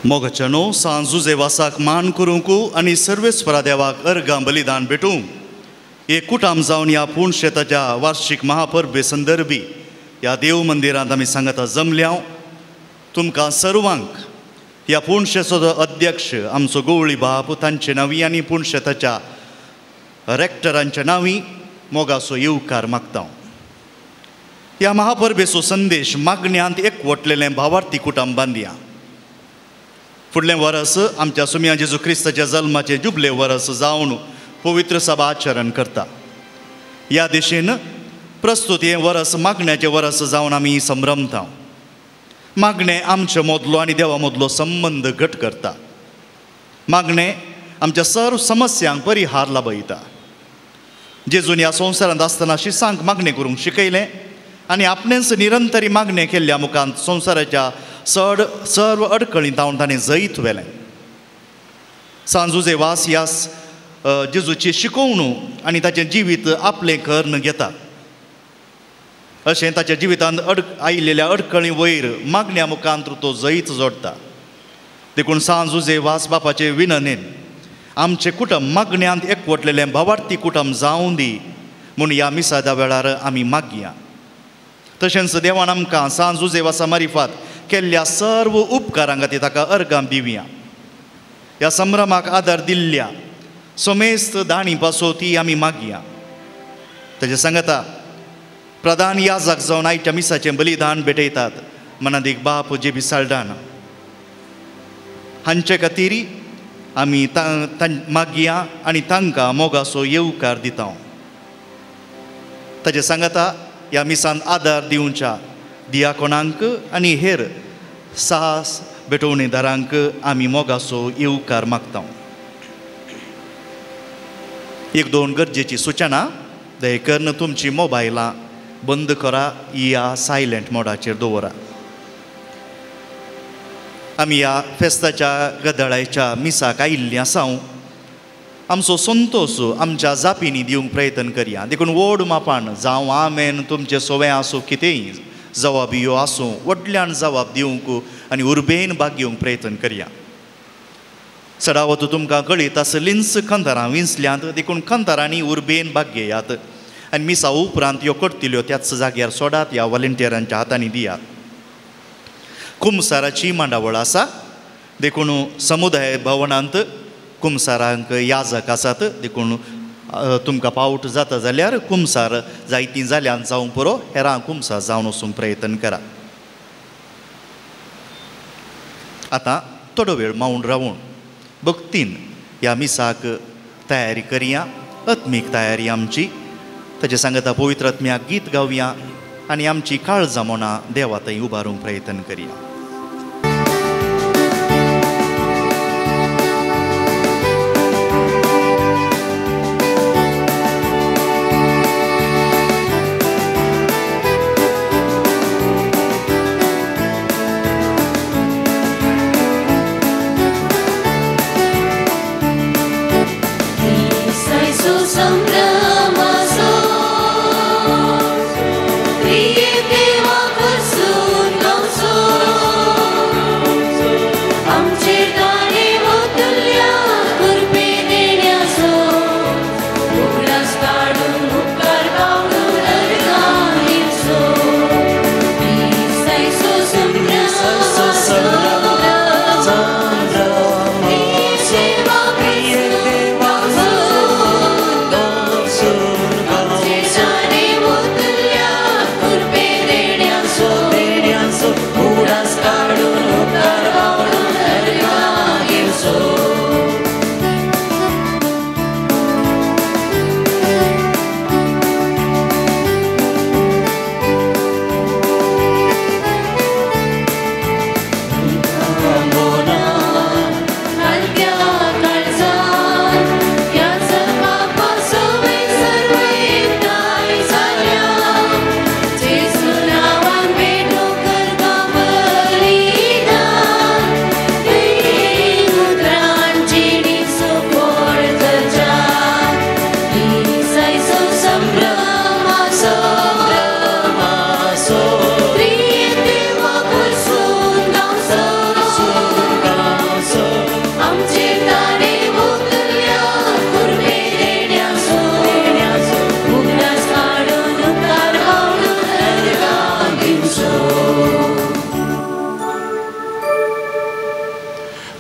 मोगाच्यानो सांत जुजेवासाक मान करूंक आनी सर्वेस्परा देवाक अर्गां बलिदान भेटूंक एक कुटाम जावन ह्या पूर्ण शेताच्या वार्षिक महापरबे संदर्भी ह्या देव मंदिरांत आमी सांगता जमल्या. तुमकां सर्वांक ह्या पूर्ण शेताचो अध्यक्ष आमचो गवळी बाप तांचे नांवी आनी पूर्ण शेताच्या रेक्टरांच्या नांवी मोगाचो येवकार मागता. ह्या महापरबेचो संदेश मागण्यांत एकवटलेलें भावार्थी कुटुंब बांदया. फुडलें वरस आमच्या सुम्या जेजू क्रिस्ताच्या जल्माचें जुबले वरस जावन पवित्र सभा आचरण करता. ह्या दिशेन प्रस्तुत हें वरस मागण्याचें वरस जावन आमी संभ्रमता. मागणें आमचे मदलो आनी देवा मदलो संबंद घट करता. मागणें आमच्या सर्व समस्यांक परिहार लाभयता. जेजून ह्या संवसारांत आसतना शिसांक मागणें करूंक शिकयलें आनी आपणेंच निरंतरी मागणें केल्ल्या मुखांत संवसाराच्या चड सर्व अडकळींत हांव ताणें जैत व्हेलें. सांत जुजेवास ह्या जेजूची शिकोवणू आनी ताचें जिवीत आपलें करून घेता. अशें ताच्या जिवितांत आयिल्ल्या अडकळी वयर मागण्या मुखांत तो जैत जोडटा. देखून सांत जुजेवास बापाचे विननेन आमचें कुटुंब मागण्यांत एकवटलेलें भावार्थी कुटुंब जावं दी म्हूण ह्या मिसादा वेळार आमी मागया. तशेंच देवान आमकां सांत जुजेवासा मारिफात केल्ल्या सर्व उपकारां खातीर ताका अर्गां दिवया. ह्या संभ्रमाक आदार दिल्ल्या समेस्त दाणी पासो ती आमी मागया. ताचे सांगता प्रधान याजक जावन आयच्या मिसाचें बलिदान भेटयतात मनादीक बाप जे बी साल्डाना हांचे खातीर आमी मागया आनी तांकां मोगाचो येवकार दिता. ताचे सांगता ह्या मिसान आदार दिवच्या दियाकोणांक आनी हेर साहस भेटवणेदारांक आमी मोगाचो येवकार मागता. एक दोन गरजेची सुचना दयकरून तुमची मोबायलां बंद करा या सायलंट मोडाचेर दवरा. आमी ह्या फेस्ताच्या गदळाच्या मिसाक आयिल्लीं आसा. आमचो संतोश आमच्या जापींनी दिवंक प्रयत्न करया. देखून व्हड मापान जावं आमेन तुमचें सोवें आसूं कितेंय जवाब यो आसूं व्हडल्यान जवाब दिवंक आनी उर्बेन भाग घेवंक प्रयत्न करया. चडावत तुमकां कळीत आसलींच खंतरां विंचल्यांत देखून खंतरांनी उर्बेन भाग घेयात आनी मिसा उपरांत ह्यो करतल्यो त्याच जाग्यार सोडात ह्या वॉलंटियरांच्या हातांनी दियात. कुमसाराची मांडावळ आसा देखून समुदाय भवनांत कुमसारांक याजक आसात देखून तुमकां पावट जाता जाल्यार कुमसार जायतीं जाल्यान जावंक पुरो हेरां कुमसार जावन वचूंक प्रयत्न करा. आतां थोडो वेळ मावन रावून भक्तीन ह्या मिसाक तयारी करया. आत्मीक तयारी आमची ताचे सांगता पवित्र आत्म्याक गीत गावया आनी आमची काळजां मनां देवा थंय उबारूंक प्रयत्न करया. Uras काडून उपकार बावडून अर्गां.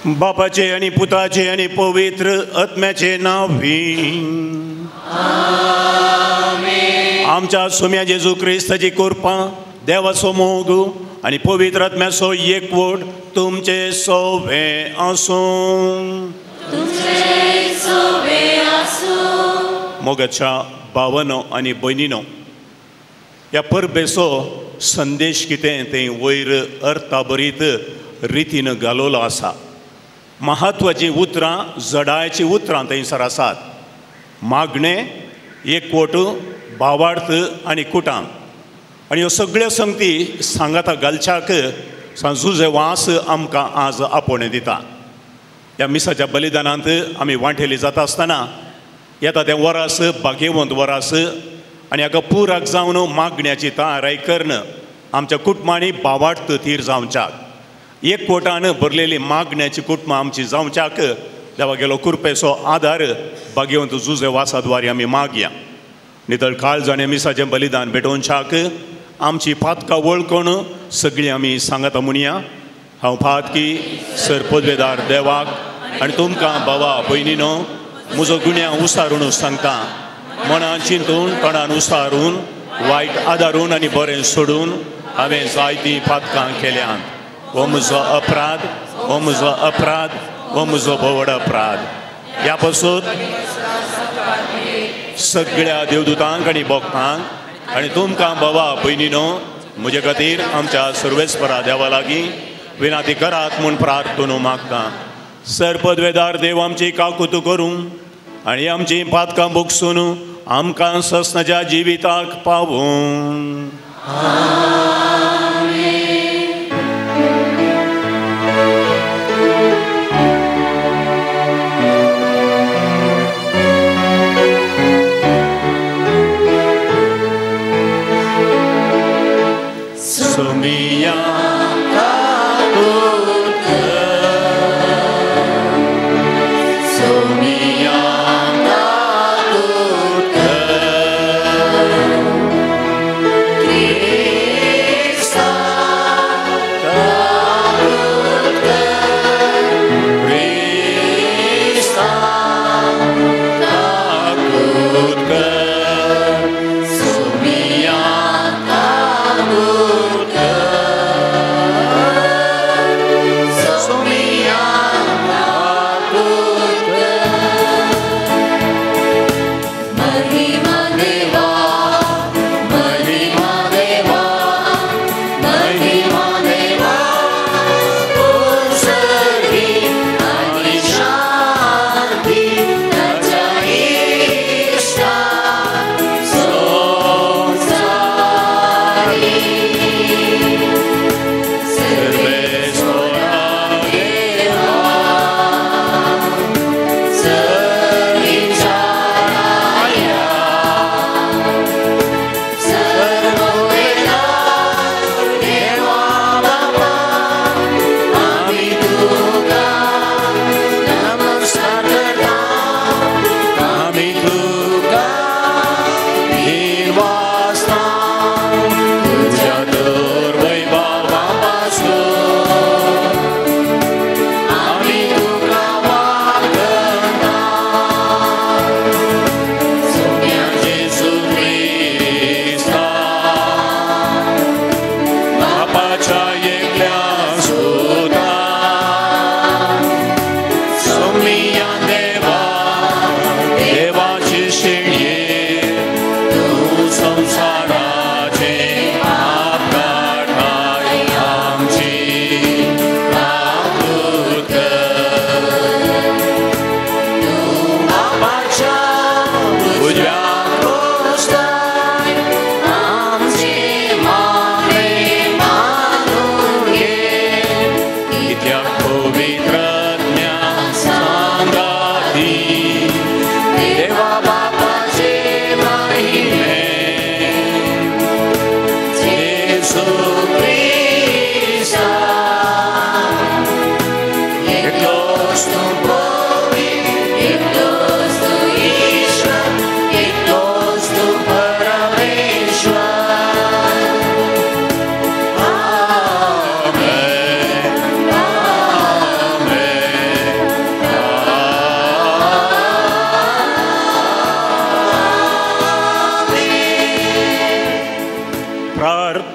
बापाचे आनी पुताचे आनी पवित्र आत्म्याचे नांवी आमच्या सोम्या जेजू क्रिस्ताची कृपा, देवाचो मोग आनी पवित्र आत्म्याचो एकवट तुमचे सोवे आसूं. मोगाच्या भावानो आनी भयणीनो, ह्या परबेचो संदेश कितें तें वयर अर्थाभरीत रितीन घालवलो आसा. म्हत्वाचीं उतरां, जडायचीं उतरां थंयसर आसात. मागणें, एकवट, भावार्थ आनी कुटाम. आनी ह्यो सगळ्यो संगती सांगाता घालच्याक सांत जुझे वास आमकां आज आपोवणें दिता. ह्या मिसाच्या बलिदानांत आमी वांटेली जाता आसतना येता तें वरास भाग्यवंत वरास आनी हाका पुराक जावन मागण्याची तयाराय करून आमच्या कुटुंबांनी भावार्थ थीर जावच्याक, एकवटान भरलेली मागण्याची कुटुंबां आमची जावच्याक देवा गेलो कृपेचो आदार भाग्यवंत जुझे वासाद्वारे आमी मागया. नितळ काळजाणे मिसाचें बलिदान भेटोवच्याक आमची पातकां वळखून सगळीं आमी सांगाता म्हणया. हांव पातकी सर पदवेदार देवाक आनी तुमकां भावा भयणीनो म्हजो गुण्या उसारून सांगता. मनान चिंतून, तोंडान उसारून, वायट आदारून आनी बरें सोडून हांवें जायतीं पातकां केल्यांत. हो म्हजो अपराध, हो म्हजो अपराध, हो म्हजो भोवड अपराध. ह्या पासून सगळ्या देवदूतांक आनी भक्तांक आनी तुमकां भावा भयणीनो म्हजे खातीर आमच्या सर्वेस्परा देवा लागीं विनाती करात म्हूण प्रार्थना मागता. सर पदवेदार देव आमची काकुतू करूं आनी आमची पातकां भोगसून आमकां ससनाच्या जिविताक पावूं. सोमिया काकुत, सोमिया काकुत.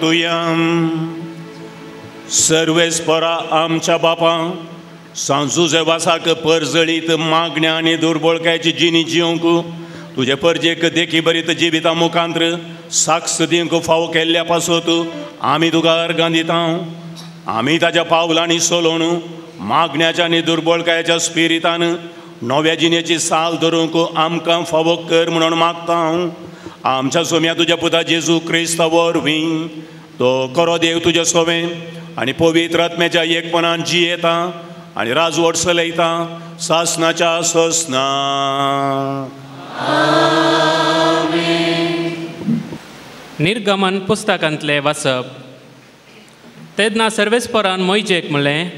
प्रार्थुया. सर्वेस्परा आमच्या बापा, सांजुजेवासाक परजळीत मागण्या आनी दुर्बळकायची जिणी जिवंक तुजे परजेक देखी बरीत जिविता मुखांत्र साक्ष दिवंक फावो केल्ल्या पासत आमी तुका अर्गां दिता. आमी ताज्या पावलांनी सोलोवन मागण्याच्या आनी दुर्बळकायच्या स्पिरितान नव्या जिणेची साल धरूंक आमकां फावो कर म्हणून मागता. आमच्या सोम्या तुज्या पुता जेजू क्रिस्ता वरवीं तो करो देव तुज्या सोवें आनी पवित्र आत्म्याच्या एकपणान जियेता आनी राजवट चलयता सासनाच्या ससना. निर्गमन पुस्तकांतलें वाचप. तेन्ना सर्वेस्परान मोयजेक म्हणलें,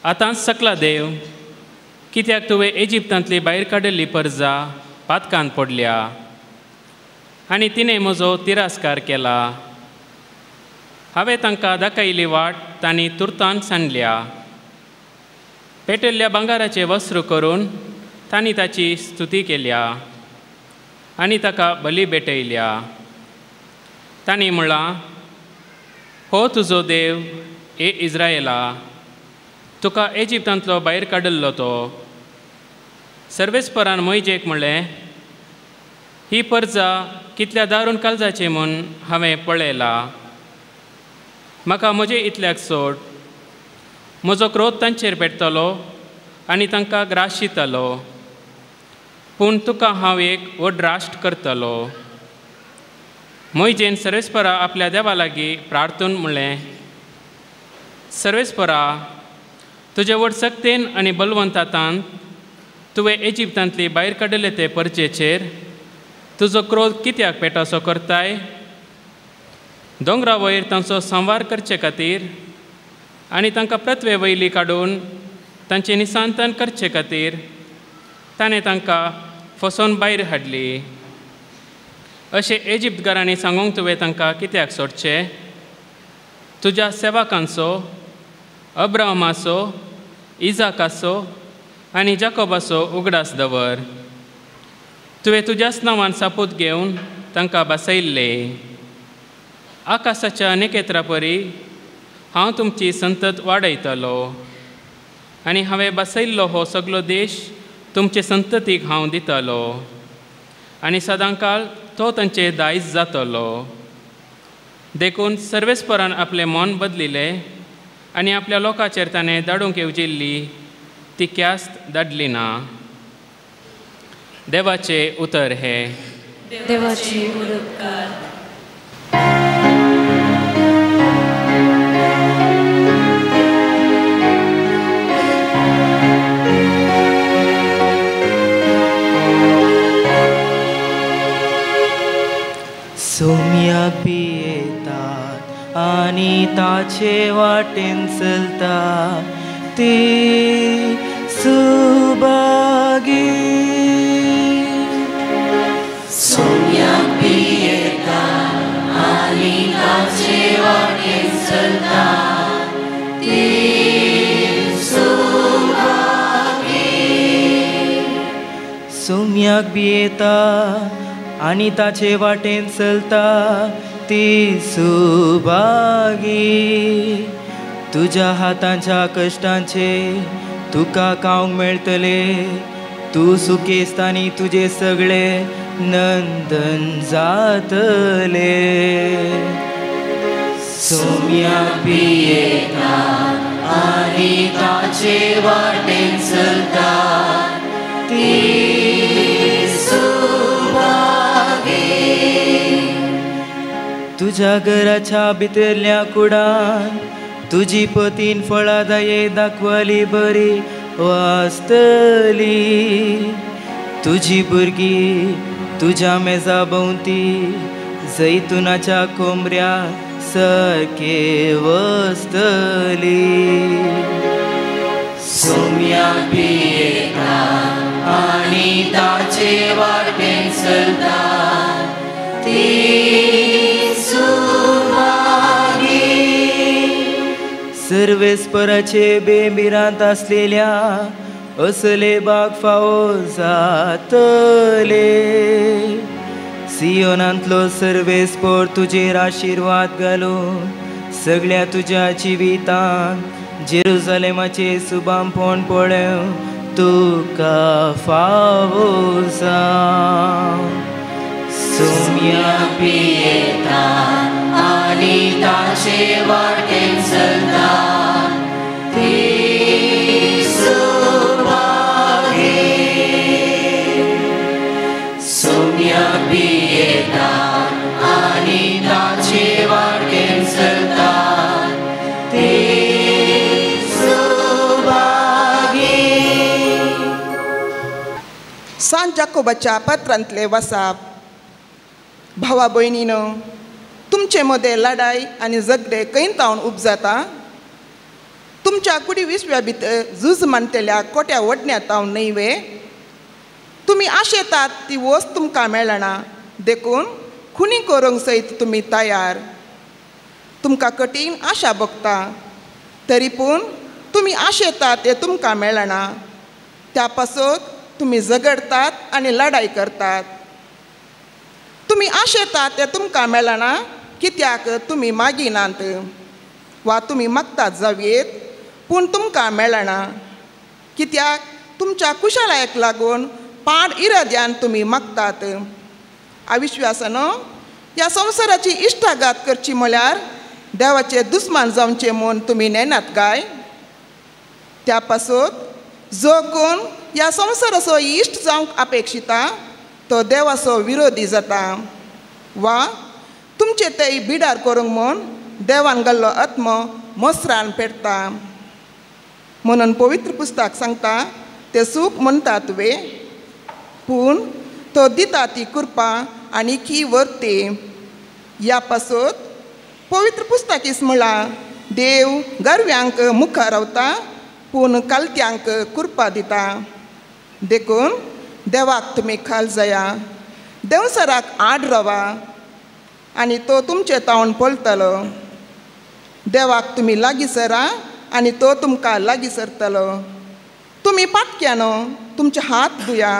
आतांच सकला देव, कित्याक तुवें इजिप्तांतली भायर काडिल्ली परजा पातकान पडल्या आनी तिणें म्हजो तिरस्कार केला. हांवें तांकां दाखयल्ली वाट तांणी तुर्तान सांडल्या. पेटल्ल्या भांगराचें वस्त्र करून तांणी ताची स्तुती केल्या आनी ताका बली भेटयल्या. तांणी म्हळां, हो तुजो देव ए इज्रायला, तुका इजिप्तांतलो भायर काडिल्लो तो. सर्वेस्परान मोयजेक म्हणलें, ही परजा कितल्या दारून काळजाची म्हूण हांवें पळयला. म्हाका म्हजे इतल्याक सोड, म्हजो क्रोध तांचेर पेटतलो आनी तांकां ग्राशितलो, पूण तुका हांव एक व्हड राष्ट्र करतलो. मोयजेन सर्वेस्परा आपल्या देवा लागीं प्रार्थून म्हणलें, सर्वेस्परा, तुजे व्हड सक्तेन आनी बलवंत हातान तुवें इजिप्तांतली भायर काडिल्ले ते परजेचेर तुजो क्रोध कित्याक पेटासो करताय? दोंगरा वयर तांचो संवार करचे खातीर आनी तांकां पृथ्वे वयली काडून तांचें निसांतन करचे खातीर ताणें तांकां फसोवन भायर हाडली. अशें इजिप्तकारांनी सांगूंक तुवें तांकां कित्याक सोडचें? तुज्या सेवकांचो, अब्राहमाचो, इजाकाचो आनी जाकोबाचो उगडास दवर. तुवें तुज्याच नांवान सापूत घेवन तांकां बसयल्ले. आकाशाच्या नखेत्रा परी हांव तुमची संतत वाडयतलो आनी हांवें बसयल्लो हो सगलो देश तुमचे संततीक हांव दितलो आनी सदांकाळ तो तांचे दायज जातलो. देखून सर्वेस्परान आपलें मन बदलिलें आनी आपल्या लोकांचेर ताणें धाडूंक येवजिल्ली ती ख्यास्त धाडली ना. देवाचें उतर हें. देवाची उपकार. सोम्या पियेतात आनी ताचे वाटेन चलता ती सुभागी. सोम्या पियेतात आनी ताचे वाटेन चलता ती सुभागी. सोम्याक पियेता आनी ताचे वाटेन चलता ती सुभागी. तुज्या हातांच्या कश्टांचे तुका खावंक मेळटले, तूं सुखेस्त आनी तुजे सगळे नंदन जातले. सोम्या पियेता आनी ताचे वाटेन चलता ती सुभागी. तुज्या घराच्या भितरल्या कुडान तुजी पतीन फळां दये दाखवली बरी वाचतली. तुजी भुरगीं तुज्या मेजा भोंवती जैतुनाच्या कोमऱ्या सारके वसतली. सोम्या पियेता आनी ताचे वाटेन चलता ती सुभागी. सर्वेस्पराचे बेमिरांत आसलेल्या असले बाग फावो जातले. सियोनांतलो सर्वेस्पोर तुजेर आशिर्वाद घालून सगळ्या तुज्या जिवितांत जेरुजलेमाचे सुबामपण पळोवंक तुका फावो जावं. सोम्या पियेता आनी ताचे वाटेन चलता ती सुभागी. सोम्या पियेता आनी ताचे वाटेन चलता ती सुभागी. सांत जाकोबाच्या पत्रांतले वसाप. भावा भयणीनो, तुमचे मदें लढाय आनी झगडे खंय तावन उपजाता? तुमच्या कुडी विश्व्या भितर झूज मांडटल्या कोट्या वडण्या तावन न्हय वे? तुमी आशेतात ती वस्त तुमकां मेळना, देखून खुनी करूंक सयत तुमी तयार. तुमकां कठीण आशा भोगता, तरी पूण तुमी आशेतात तें तुमकां मेळना. त्या पासत तुमी झगडतात आनी लढाय करतात. तुमी आशेतात तें तुमकां मेळना कित्याक तुमी मागिनात, वा तुमी मागतात जावयेत पूण तुमकां मेळना कित्याक तुमच्या कुशलायक लागून पाड इराद्यान तुमी मागतात. अविश्वासानो, ह्या संवसाराची इश्टागात करची म्हळ्यार देवाचे दुस्मान जावचे म्हूण तुमी नेनात काय? त्या पासत जो कोण ह्या संवसाराचो इश्ट जावंक अपेक्षिता तो देवाचो विरोधी जाता, वा तुमचे ते बिडार करूंक म्हूण देवान घाल्लो आत्मो मसरान पेटता. म्हणून पवित्र पुस्तक सांगता तें सूख म्हणटात वे, पूण तो दिता ती कृपा आनी की व्हरती. ह्या पासत पवित्र पुस्तकीस म्हळां, देव गरव्यांक मुखार रावता पूण कालत्यांक कृपा दिता. देखून देवाक तुमी खाल जाया, देवसराक आड रावा आनी तो तुमचे तावन पळटलो. देवाक तुमी लागीं सरा आनी तो तुमकां लागीं सरतलो. तुमी पातक्यानो तुमचे हात धुया,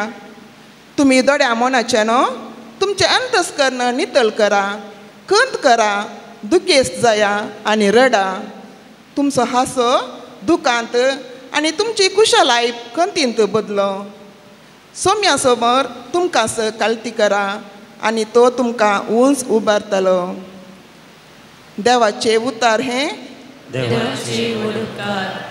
तुमी दोड्या मनाच्यानो तुमचें अंतस्कर्ण नितळ करा, खंत करा, दुखेस्त जाया आनी रडा. तुमचो हांसो दुकांत आनी तुमची कुशलाय खंतींत बदलो. सोम्या समोर तुमकां स कालती करा आनी तो तुमकां उंच उबारतलो. देवाचे उतार हें देवाचे उपकार.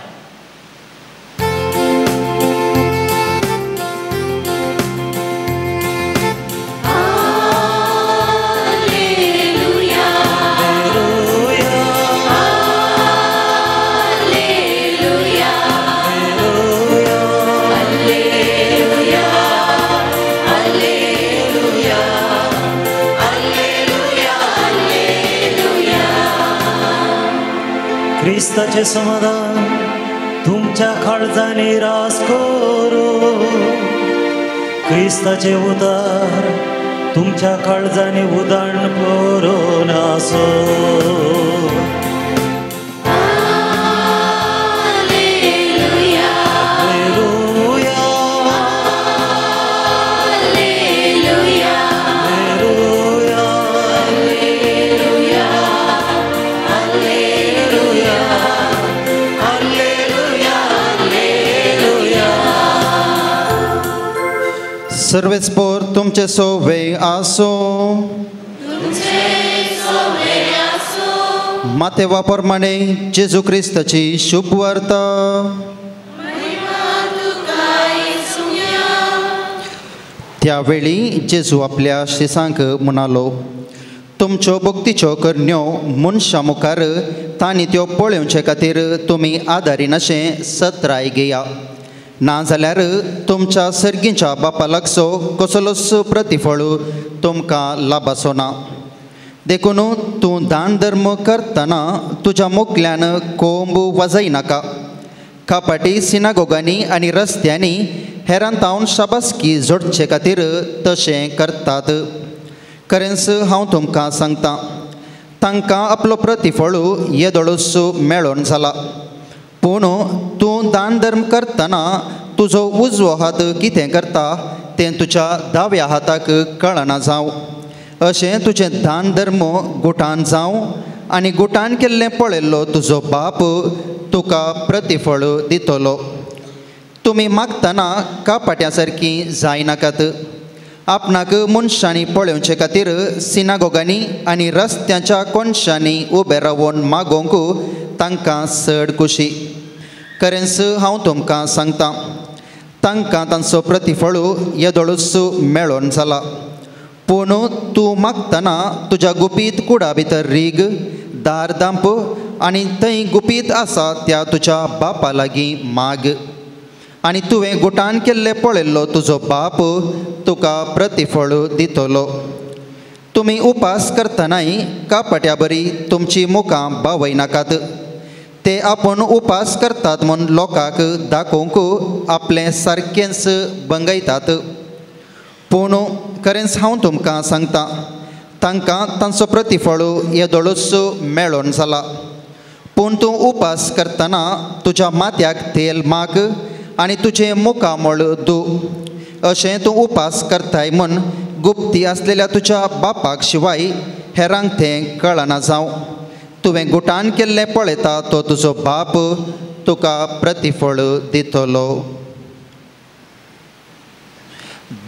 क्रिस्ताचे समाधान तुमच्या काळजांनी रास करो. क्रिस्ताचे उदार तुमच्या काळजांनी उदाण करून आसो. सर्वेस्पोर तुमचे सोवे आसो. मातेवा प्रमाणे जेजू क्रिस्ताची शुभ वार्ता. त्यावेळी जेजू आपल्या शिसांक म्हणालो, तुमच्यो भक्तीच्यो करण्यो मनशां मुखार तांणी त्यो पळोवचे खातीर तुमी आदारिनाशें सत्राय घेया, ना जाल्यार तुमच्या सर्गीच्या बापा लागचो कसलोच प्रतिफळ तुमकां लाभाचो ना. देखून तूं दान धर्म करतना तुज्या मोकल्यान कोंब वाजयनाका. कापाटी सिनागोगांनी आनी रस्त्यांनी हेरां तावन शाबासकी जोडचे खातीर तशें करतात. खरेंच हांव तुमकां सांगतां, तांकां आपलो प्रतिफळ येदोळूच मेळोन जाला. पूण तूं दान धर्म करतना तुजो उजवो हात कितें करता तें तुज्या दाव्या हाताक कळना जावं. अशें तुजें दान धर्म गुटान जावं आनी गुटान केल्लें पळयल्लो तुजो बाप तुका प्रतिफळ दितलो. तुमी मागतना कापाट्या सारकी जायनाकात. आपणाक मनशांनी पळोवचे खातीर सिनागोगांनी आनी रस्त्यांच्या कोनशांनी उबे रावन मागोवंक तांकां चड खुशी. खरेंच हांव तुमकां सांगता, तांकां तांचो प्रतिफळ येदोळूच मेळोन जाला. पूण तूं मागतना तुज्या गुपीत कुडा भितर रीग, दार दांप आनी थंय गुपीत आसा त्या तुज्या बापा लागीं माग आनी तुवें गुटान केल्लें पळयल्लो तुजो बाप तुका प्रतिफळ दितलो. तुमी उपास करतनाय कापट्या बरी तुमची मुखां बावयनाकात. ते आपूण उपास करतात म्हूण लोकांक दाखोवंक आपलें सारकेंच बंगयतात. पूण खरेंच हांव तुमकां सांगता, तांकां तांचो प्रतिफळ येदोळूच मेळोन जाला. पूण तूं उपास करतना तुज्या माथ्याक तेल माग आनी तुजें मुखामळ दू. अशें तूं उपास करताय म्हूण गुप्ती आसलेल्या तुज्या बापाक शिवाय हेरांक तें कळना जावं. तुवें गुटान केल्लें पळयता तो तुजो बाप तुका प्रतिफळ दितलो.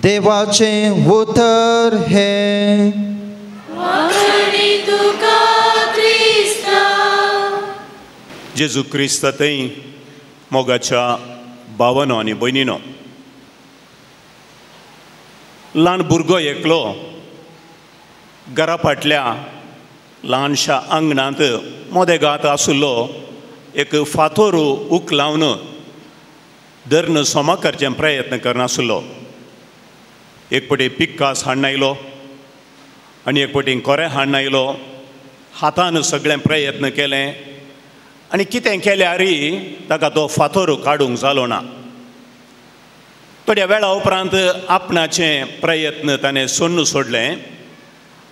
देवाचें उतर हें. जेजू क्रिस्त थंय मोगाच्या भावानो आनी भयणीनो, ल्हान भुरगो एकलो घरा फाटल्या ल्हानशा आंगणांत मोदेगात आशिल्लो एक फातोर उखलावन धरून सोमा करचे प्रयत्न करनाशिल्लो. एक पटी पिक्कास हाडून आयलो आनी एक पटी कोरे हाडून आयलो. हातान सगळें प्रयत्न केलें आनी कितें केल्यार ताका तो फातोर काडूंक जालो ना. थोड्या वेळा उपरांत आपणाचे प्रयत्न ताणें सोडून सोडलें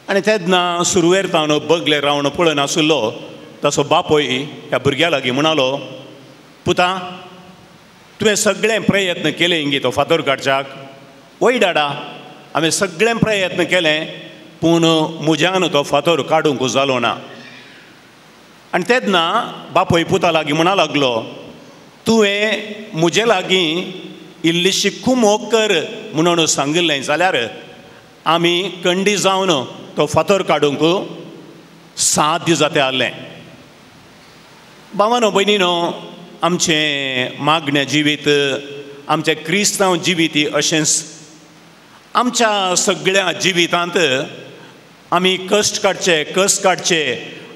आनी तेन्ना सुरवेर ताणो बगले रावन पळयनाशिल्लो ताचो बापूय ह्या भुरग्या लागीं म्हणालो, पुता तुवें सगळें प्रयत्न केले इंगी तो फातोर काडच्याक. वय डाडा, हांवें सगळें प्रयत्न केले पूण म्हज्यान तो फातोर काडूंक जालो ना. आनी तेन्ना बापूय पुता लागीं म्हणा लागलो, तुवें म्हजे लागीं इल्लीशी कुमोक कर म्हणून सांगिल्लें जाल्यार आमी कंडी जावन तो फातोर काडूंक साध्य जाता आसलें. भावानो भयणीनो, आमचें मागणें जिवीत, आमचें क्रिस्तांव जिवीत अशेंच आमच्या सगळ्या जिवितांत आमी कश्ट काडचे, कस काडचे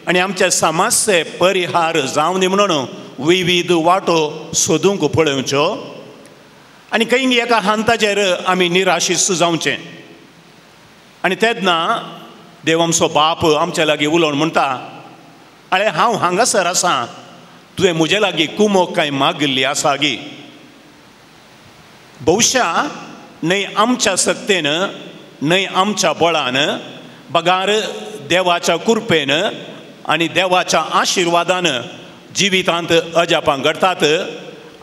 आनी आमच्या समस्ये परिहार जावं म्हणून विविध वाटो सोदूंक पळोवच्यो आनी खंय एका हांताचेर आमी निराशीस जावचें. आनी तेन्ना देव आमचो बाप आमच्या लागीं उलोवन म्हणटा, आरे हांव हांगासर आसा, तुवें म्हजे लागीं कुमोक कांय मागिल्ली आसा गी. बहुशा न्हय आमच्या सक्तेन, न्हय आमच्या बळान, बगार देवाच्या कृपेन आनी देवाच्या आशिर्वादान जिवितांत अजापां घडटात,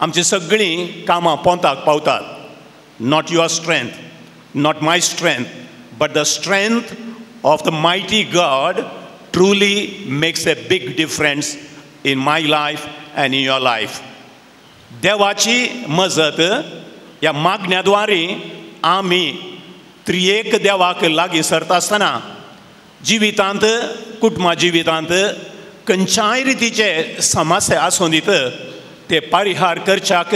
आमची सगळीं कामां पोंताक पावतात. Not your strength, not my strength, but the strength of the mighty God truly makes a big difference in my life and in your life. देवाची मजत ह्या मागण्या द्वारे आमी त्रिएक देवाक लागीं सरता आसतना जिवितांत, कुटुंबा जिवितांत खंयच्याय रितीचे समस्या आसूं दीत ते परिहार करच्याक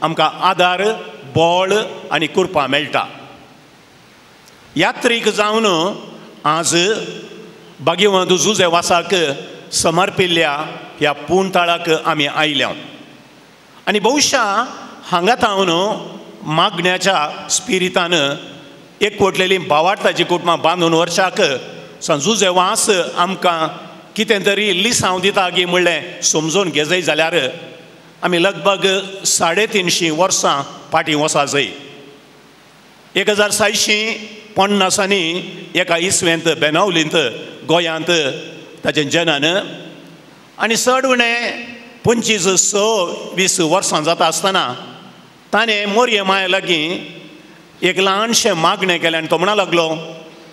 आमकां आदार, बळ आनी कृपा मेळटा. यात्रीक जावन आज भाग्यवंत जुजे वासाक समर्पिल्ल्या ह्या पूणताळाक आमी आयल्या आनी बहुशा हांगा तावन मागण्याच्या स्पिरितान एकवटलेली भावार्थाची कुटुंबां बांदून वर्षाक जुजे वास आमकां कितें तरी लिसांव दिता गी म्हणलें समजून घेजय जाल्यार आमी लगभग 350 वर्सां फाटीं वचा जाय. 1750 एका इसवेंत बेनावलींत गोंयांत ताचें जनन आनी चड उणें 25-26 वर्सां जाता आसतना ताणें मोरये माया लागीं एक ल्हानशें मागणें केलें आनी तो म्हणा लागलो,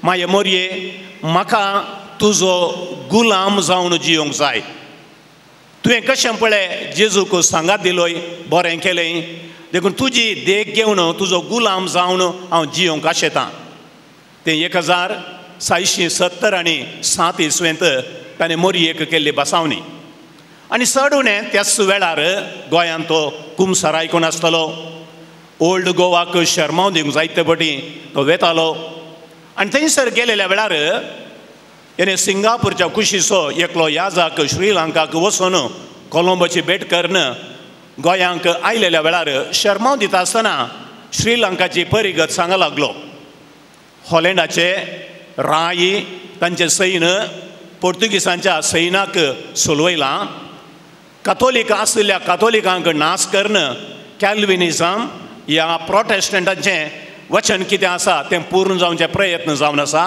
माये मोरये म्हाका तुजो गुलाम जावन जियोंक जाय. तुवें कशें पळय जेजूक सांगात दिलोय बरें केलें देखून तुजी देख घेवन तुजो गुलाम जावन हांव जियोंक आशेतां. तें 1670 आनी 7 इसवेंत ताणें मोरयेक केल्ली बसावणी. आनी चड उणें त्याच वेळार गोंयांत तो कुमसार आयकून आसतलो. ओल्ड गोवाक शर्माव दिवंक जायते पटी तो वेतालो आनी थंयसर गेलेल्या वेळार हेणे सिंगापूरच्या कुशीचो एकलो याजाक श्रीलंकाक वचून कोलंबोची भेट करून गोंयांक आयलेल्या वेळार शर्माव दिता आसतना श्रीलंकाची परिगत सांगा लागलो. हॉलंडाचे राय तांचे सैन पोर्तुगीजांच्या सैनाक सोलवयलां. कातोलीक आशिल्ल्या कातोलिकांक नाश करून कॅल्विनिजम ह्या प्रोटेस्टंटांचें वचन कितें आसा तें पूर्ण जावचे प्रयत्न जावन आसा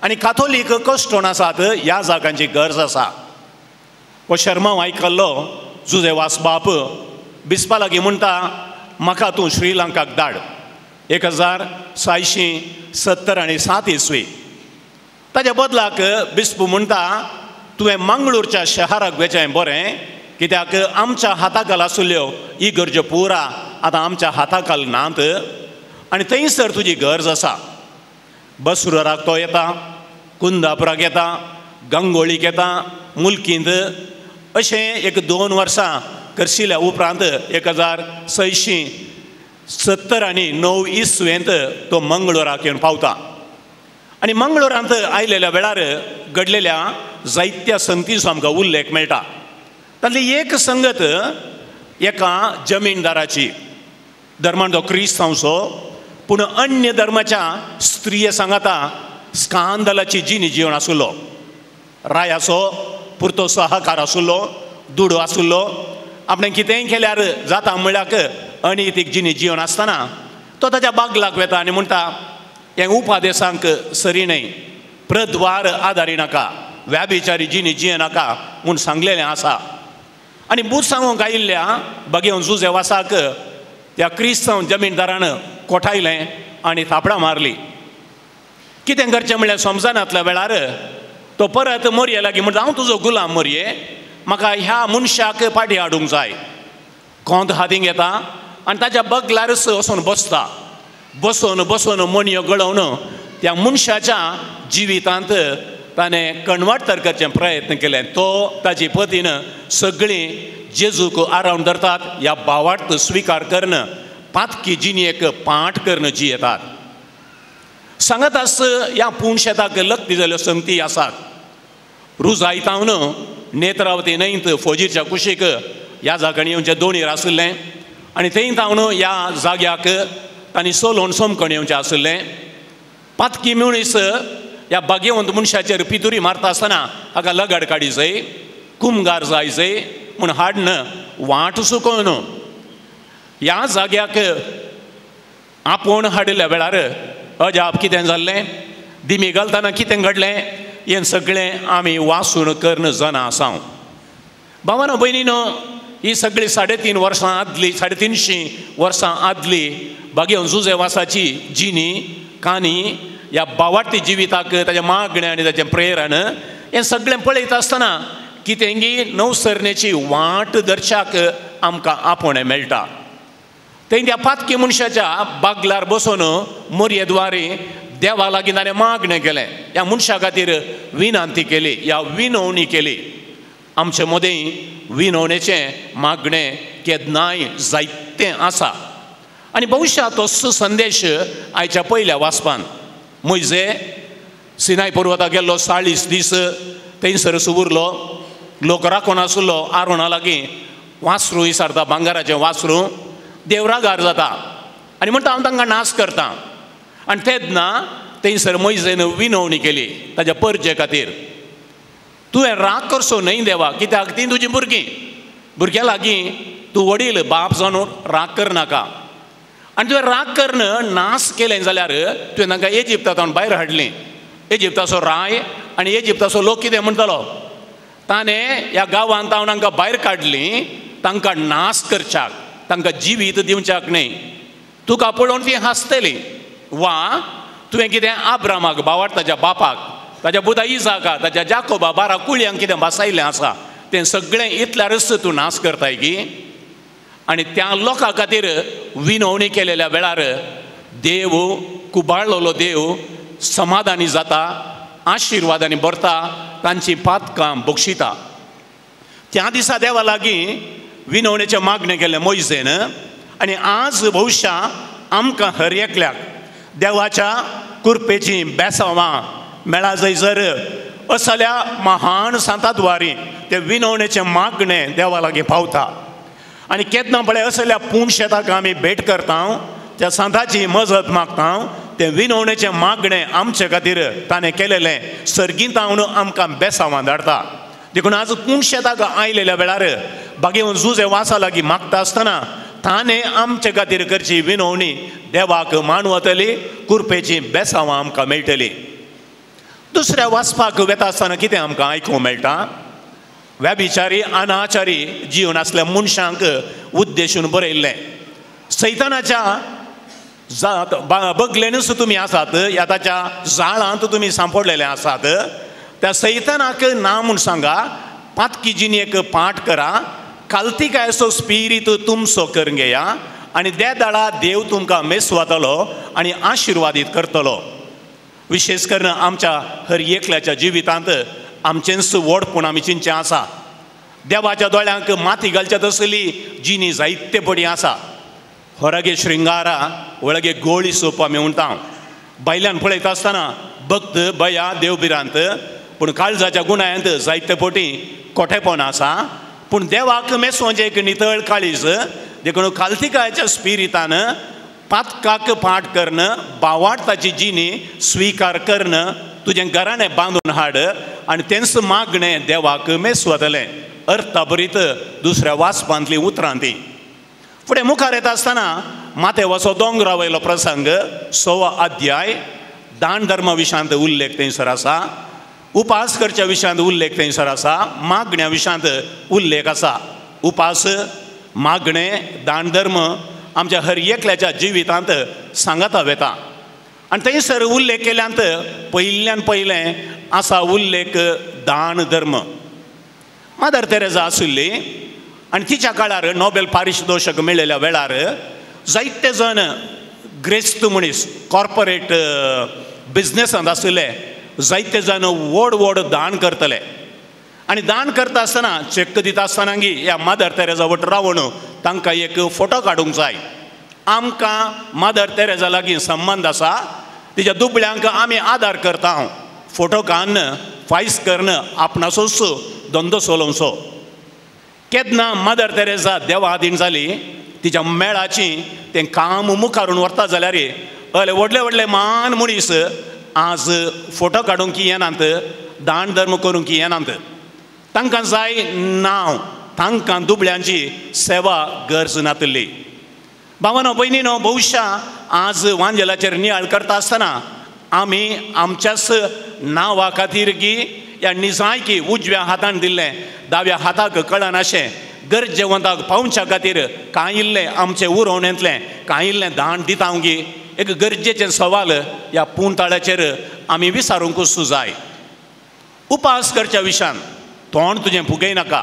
आनी कातोलीक कश्टोन आसात ह्या जागांची गरज आसा. हो शर्माव आयकल्लो जुजे वासबाप बिस्पा लागीं म्हणटा म्हाका तूं श्रीलंकाक धाड. 1670 आनी 7 इसवी. ताज्या बदलाक बिस्पू म्हणटा तुवें मंगळूरच्या शहराक वेचें बरें कित्याक आमच्या हाताखाल आशिल्ल्यो ही गरजो पुरा आतां आमच्या हाताखाल नात आनी थंयसर तुजी गरज आसा. बसरुराक तो येता, कुंदापुराक येता, गंगोळीक येता, मुलकींत अशें एक 2 वर्सां करशिल्या उपरांत 1670 आनी 9 इसवेंत तो मंगळूराक येवन पावता. आनी मंगळूरांत आयलेल्या वेळार घडलेल्या जायत्या संगतीचो आमकां उल्लेख मेळटा. तांतली एक संगत एका जमीनदाराची, धर्मान तो क्रिस्तांवचो पूण अन्य धर्माच्या स्त्रिये सांगाता स्कांदलाची जिणी जिवन आशिल्लो. रायाचो पुरतो सहकार आशिल्लो, दुडो आशिल्लो. आपणें कितेंय केल्यार जाता म्हळ्याक अनितीक जिणी जिवन आसतना तो ताच्या बागलाक वेता आनी म्हणटा हें उपादेसांक सरी न्हय, प्रद्वार आदारी नाका, व्याभिचारी जिणी जिये नाका म्हूण सांगलेलें आसा. आनी बूत सांगूंक आयिल्ल्या बागेवन जुजे वासाक त्या क्रिस्तांव जमीनदारान कोठायलें आनी थापडां मारली. कितें करचें म्हणल्यार समजनातल्या वेळार तो परत मोरये लागीं म्हणटा हांव तुजो गुलाम मोरये, म्हाका ह्या मनशाक पाटी हाडूंक जाय. कोंत हातींक येता आनी ताच्या बगलारच वचून बसता. बसून बसून मणयो गळोवन त्या मनशाच्या जिवितांत ताणें कणवाटतर करचे प्रयत्न केले. तो ताची पतीन सगळीं जेजूक आरावन धरतात, ह्या भावार्थ स्विकार करून पातकी जिणेक पाठ करून जियेतात. सांगत आस ह्या पूण शेताक लग्ती जाल्ल्यो संगती आसात. रुजायतावन नेत्रावती न्हंयत फौजीच्या कुशीक ह्या जाग्यांनी येवचें दोणीर आशिल्लें आनी थंय तावन ह्या जाग्याक तांणी सोलोवन सोमकण येवचें आशिल्लें. पातकी मनीस ह्या बागेवंत मनशाचेर पितुरी मारता आसतना हाका लगड काडी जाय, कुमगार जाय जाय म्हूण हाडन वाट चुकोवन ह्या जाग्याक आपोवन हाडिल्ल्या वेळार अजाप कितें जाल्लें, दिमी घालतना कितें घडलें हें सगळें आमी वासून करून जाणा आसा. भावानो भयणीनो, ही सगळी 3.5 वर्सां आदली, 350 वर्सां आदली बागेवन जुजे वासाची जिणी काणी ह्या बावाटी जिविताक ताजें मागणें आनी ताचें प्रेरण हें सगळें पळयता आसतना कितेंगी नवसरणेची वाट दर्शाक आमकां आपोवणें मेळटा. थंय त्या पातकी मनशाच्या बागलार बसून मोरये देवा लागीं ताणें मागणें केलें, ह्या मनशा खातीर विनंती केली, ह्या विनवणी केली. आमचे मदीं विनवणेचें मागणें केन्नाय जायतें आसा आनी बहुशा तोच संदेश आयच्या पयल्या वाचपान. मोयजे सिनाय पर्वता गेल्लो 40 दीस थंयसर उरलो, लोक राखून आसलो आरोणा लागीं वासरू विसारता, भांगराचें वासरू. देव रागार जाता आनी म्हणटा हांव तांकां नाश करता. आनी तेन्ना थंयसर मोयजेन विनवणी केली ताज्या परजे खातीर, तुवें राग करचो न्हय देवा, कित्याक तीं तुजीं भुरगीं, भुरग्यां लागीं तूं वडील बाप जावन राग करनाका. आनी तुवें राग करून नाश केलें जाल्यार तुवें तांकां इजिप्तांत भायर हाडलीं. इजिप्ताचो राय आनी इजिप्ताचो लोक कितें म्हणटलो, ताणें ह्या गांवांत हांव तांकां भायर काडलीं तांकां नाश करच्याक, तांकां जिवीत दिवच्याक न्हय. तुका पळोवन ती हांसतली वा तुवें कितें आब्रामाक बावार ताज्या बापाक ताज्या बुधा इजाका ताज्या जाकोबा 12 कुळयांक कितें बसायिल्लें आसा तें सगळें इतल्यारच तूं नाश करताय की. आनी त्या लोकां खातीर विनवणी केलेल्या वेळार देव कुबाळलेलो देव समाधानी जाता, आशिर्वादांनी भरता, तांची पातकां बक्षिता. त्या दिसा देवा लागीं विनवणेचें मागणें केलें मोयजेन. आनी आज भविश्या आमकां हर एकल्याक देवाच्या कृपेची बेसांवां मेळा जर असल्या महान सांताद्वारी ते विनवणेचें मागणें देवा लागीं पावता. आनी केन्ना पळय असल्या पूण शेताक आमी भेट करता, त्या सांताची मजत मागता, तें विनवणेचें मागणें आमचे खातीर ताणें केलेलें सर्गींतावन आमकां बेसांवां धाडटा. देखून आज पूण शेताक आयलेल्या वेळार बागेवन जुजे वासा लागीं मागता आसतना ताणें आमचे खातीर करची विनवणी देवाक मानवतली, कृपेची बेसांवां आमकां मेळटली. दुसऱ्या वाचपाक वेता आसतना कितें आमकां आयकूंक मेळटा? व्यभिचारी अनाचारी जीवन आसल्या मनशांक उद्देशून बरयल्लें. सैतानाच्या जात बगलेनूच तुमी आसात, ह्या ताच्या जाळांत तुमी सांपडलेले आसात. त्या सैतानाक ना म्हूण सांगा, पातकी जिणेक पाठ करा, कालतिकायचो स्पिरीत तुमचो करून घेया आनी त्या दाळा देव तुमकां मेसवातलो आनी आशिर्वादीत करतलो. विशेष करून आमच्या हर एकल्याच्या जिवितांत आमचेंच व्हडपण आमी चिंतचें आसा. देवाच्या दोळ्यांक माती घालच्या तसली जिणी जायते पडी आसा. होरगे श्रृंगारा वळगे गोळी सोप आमी म्हणटा. बायल्यान पळयता आसतना भक्त बया देवभिरांत, पूण काळजाच्या गुणायांत जायते पटी कोठेपण आसा. पूण देवाक मेसोवचें एक नितळ काळीज. देखून कालतिकायच्या स्पिरितान पातकाक पाठ करण, बावाडताची जिणी स्विकार करण, तुजें घराणें बांदून हाड आनी तेंच मागणें देवाक मेसवतलें. अर्थाभरीत दुसऱ्या वाचपांतली उतरां ती. फुडें मुखार येता आसतना माथेवाचो दोंगरा वयलो प्रसंग 6 अध्याय दान धर्मा विशयांत उल्लेख थंयसर आसा, उपास करच्या विशयांत उल्लेख थंयसर आसा, मागण्या विशयांत उल्लेख आसा. उपास, मागणें, दान धर्म आमच्या हर एकल्याच्या जिवितांत सांगाता वेता. आनी थंयसर उल्लेख केल्यांत पयल्यान पयलें आसा उल्लेख दान धर्म. मदर तेरेजा आशिल्ली आनी तिच्या काळार नोबेल पारितोशक मेळिल्ल्या वेळार जायते जण ग्रेस्त मनीस कॉर्पोरेट बिजनेसांत आशिल्ले जायते जाण व्हड व्हड दान करतले. आनी दान करता आसतना चॅक दिता आसतना ह्या मदर तेरेजा वट रावन तांकां एक फोटो काडूंक जाय. आमकां मदर तेरेजा लागीं संबंद आसा, तिच्या दुबळ्यांक आमी आदार करता. फोटो काडून फायस करून आपणाचोच धंदो चलोवचो. केन्ना मदर तेरेजा देवा आदीन जाली, तिच्या मेळाची तें काम मुखारून व्हरता जाल्यार हय व्हडले व्हडले मान मनीस आज फोटो काडूंक येनात, दान धर्म करूंक येनात. तांकां जाय नांव, तांकां दुबळ्यांची सेवा गरज नातिल्ली. भावानो भयणीनो, भविश्या आज वांजेलाचेर नियाळ करता आसतना आमी आमच्याच नांवा खातीर की ह्या निजायकी उजव्या हातान दिल्लें दाव्या हाताक कळनाशें गरजेवंताक पावच्या खातीर कांय इल्लें आमचें उरोवणेंतलें कांय इल्लें दान दिता गी एक गरजेचें सवाल ह्या पूणताळ्याचेर आमी विचारूंकूच जाय. उपास करच्या विशयान तोंड तुजें फुगयनाका,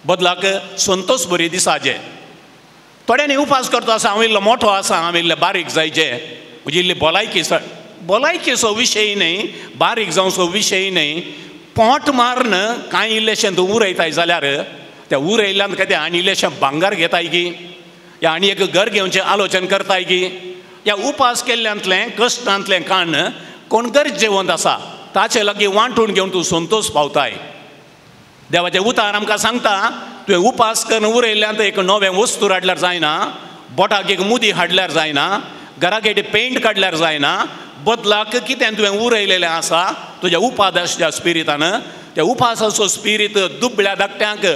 बदलाक संतोष बरी दिसाचें. थोड्यांनी उपास करतो आसा, हांव इल्लो मोठो आसा, हांव इल्लें बारीक जायचें, म्हजी इल्ली भलायकी भलायकेचो विशय न्हय, बारीक जावचो विशय न्हय. पोट मारून कांय इल्लेशें तूं उरयताय जाल्यार त्या उरयल्ल्यान कितें आनी इल्लेशें भांगर घेताय की या आनी एक घर घेवचें आलोचन करताय की ह्या उपास केल्ल्यांतलें कश्टांतलें काण कोण गरजेवंत आसा ताचे लागीं वांटून घेवन तूं संतोष पावताय. देवाचें उतार आमकां सांगता तुवें उपास करून उरयल्ल्यान एक नवें वस्तू हाडल्यार जायना, बोटाक एक मुदी हाडल्यार जायना, घराक एक पेंट काडल्यार जायना, बदलाक कितें तुवें उरयलेलें आसा तुज्या उपासाच्या स्पिरितान त्या उपासाचो स्पिरीत दुबळ्या धाकट्यांक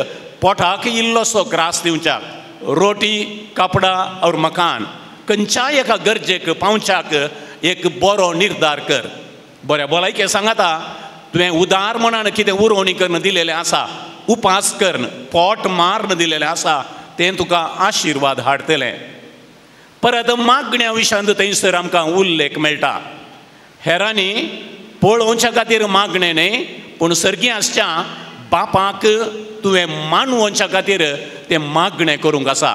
पोटाक इल्लोसो ग्रास दिवच्याक, रोटी कपडा और मकान खंयच्याय एका गरजेक पावच्याक एक बरो निर्धार कर. बऱ्या भलायके सांगाता तुवें उदार मनान कितें उरोवणी करून दिलेलें आसा, उपास करून पोट मारून दिलेलें आसा तें तुका आशिर्वाद हाडटलें. परत मागण्या विशयांत थंयसर आमकां उल्लेख मेळटा. हेरांनी पळोवच्या खातीर मागणें न्हय, पूण सर्गी आसच्या बापाक तुवें मानवोवच्या खातीर तें मागणें करूंक आसा.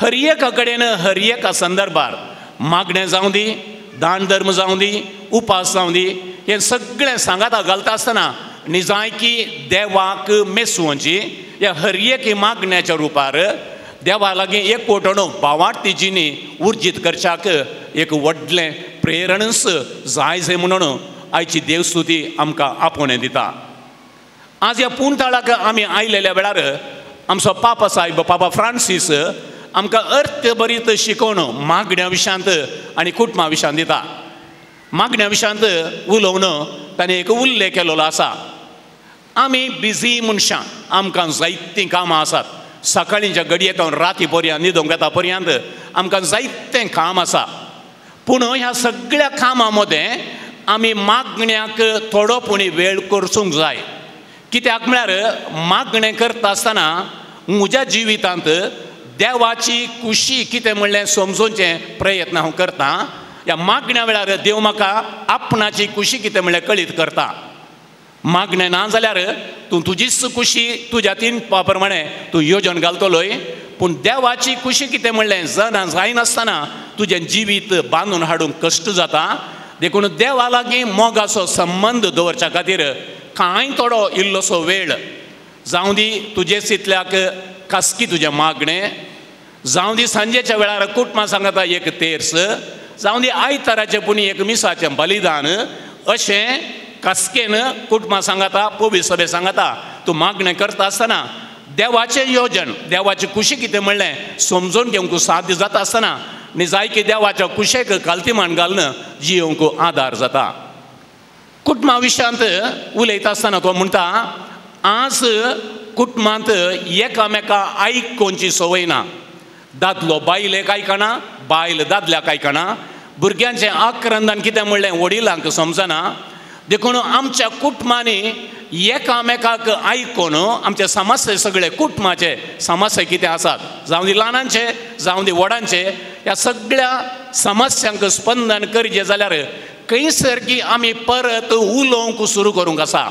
हर एका कडेन हर एका संदर्भार मागणें जावं दी, दान धर्म जावं दी, उपास जावं दी, हें सगळें सांगाता घालता आसतना निजायकी देवाक मेसवची ह्या हर एक मागण्याच्या रुपार देवा लागीं एक कोटण भावार्थी जिणी उर्जीत करच्याक एक व्हडलें प्रेरणच जाय जाय म्हणून आयची देवस्तुती आमकां आपोवणें दिता. आज ह्या पुणताळाक आमी आयलेल्या वेळार आमचो पापा साहेब पापा फ्रांसीस आमकां अर्थ बरीत शिकोवन मागण्या विशयांत आनी कुटुंबा विशयांत दिता. मागण्या विशयांत उलोवन ताणें एक उल्लेख केलेलो आसा. आमी बिजी मनशां, आमकां जायतीं कामां आसात. सकाळींच्या घडयेक राती पर्यंत न्हिदोंक येता पर्यंत आमकां जायतें काम आसा. पूण ह्या सगळ्या कामां मदें आमी मागण्याक थोडो पुणी वेळ करसूंक जाय. कित्याक म्हळ्यार मागणें करता आसतना म्हज्या जिवितांत देवाची खुशी कितें म्हणलें समजोवचें प्रयत्न हांव करतां. ह्या मागण्या वेळार देव म्हाका आपणाची खुशी कितें म्हणलें कळीत करता. मागणें ना जाल्यार तूं तुजीच खुशी तुज्या तीन प्रमाणे तूं योजन घालतलोय, पूण देवाची खुशी कितें म्हणलें जना जायनासतना तुजें जिवीत बांदून हाडूंक कश्ट जाता. देखून देवा लागीं मोगाचो संबंद दवरच्या खातीर कांय थोडो इल्लोसो वेळ जावं दी तुजेच इतल्याक खासकी तुजें मागणें, जावं दी सांजेच्या वेळार कुटुंबा सांगता एक तेर्स, जावं दी आयताराचें पुणी एक मिसाचें बलिदान, अशें कास्केन कुटुंबा सांगता पवित्र सभे सांगता तूं मागणें करता आसतना देवाचें योजन देवाची खुशी कितें म्हणलें समजून घेवंक साध्य जाता आसतना निजायकी देवाच्या कुशेक कालतीमान घालून जियोवंक आदार जाता. कुटुंबा विशयांत उलयता आसतना तो म्हणटा आज कुटुंबांत एकामेका आयकोवची संवय ना. दादलो बायलेक आयकना, बायल दादल्याक आयकना, भुरग्यांचें आक्रंदन कितें म्हणलें वडिलांक समजना. देखून आमच्या कुटुंबांनी एकामेकाक आयकून आमचे समस्या सगळे कुटुंबाचे समस्या कितें आसात, जावं दी ल्हानांचे जावं दी व्हडांचे, ह्या सगळ्या समस्यांक स्पंदन करचें जाल्यार खंयसर की आमी परत उलोवंक सुरू करूंक आसा.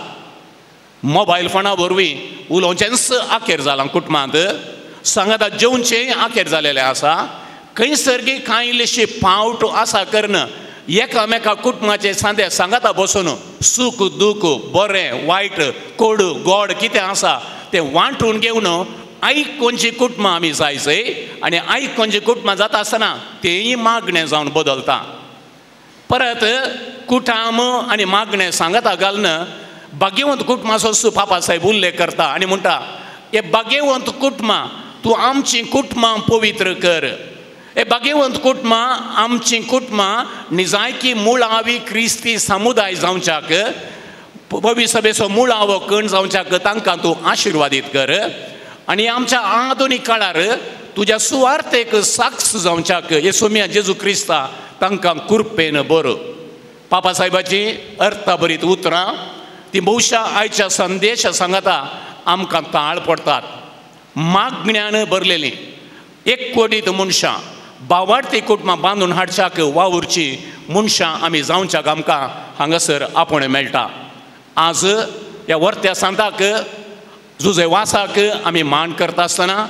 मोबायल फोना वरवीं उलोवचेंच आखेर जालां कुटुंबांत, सांगाता जेवचें आखेर जालेलें आसा. खंयसर की कांय इल्लीशी पावट आसा करून एकामेका कुटुंबाचे सांदे सांगाता बसून सूख दूख बरें वायट कोडू गोड कितें आसा तें वांटून घेवन आयकोनची कुटुंबां आमी जायचय आनी आयकोनची कुटुंबां जाता आसतना तेंय मागणें जावन बदलता. परत कुटाम आनी मागणें सांगाता घालून भाग्यवंत कुटुंबाचो पापा साहेब उल्लेख करता आनी म्हणटा हे भाग्यवंत कुटुंबां तूं आमचीं कुटुंबां पवित्र कर. हे भाग्यवंत कुटुंबां आमचीं कुटुंबां निजायकी मुळावी क्रिस्ती समुदाय जावच्याक पवित्र सभेचो मुळावो कण जावच्याक तांकां तूं आशिर्वादीत कर आनी आमच्या आधुनीक काळार तुज्या सुवार्थेक साक्ष जावच्याक हे सोम्या जेजू क्रिस्ता तांकां कृपेन बरो. पापा साहेबाची अर्थभरीत उतरां ती बहुशा आयच्या संदेशा सांगाता आमकां ताळ पडटात. मागण्यान भरलेली एक कोटीत मनशां बावार्थी कुटुंबां बांदून हाडच्याक वावुरची मनशां आमी जावच्याक आमकां हांगासर आपोवणें मेळटा. आज ह्या वर्त्या सांताक जुजे वासाक आमी मान करता आसतना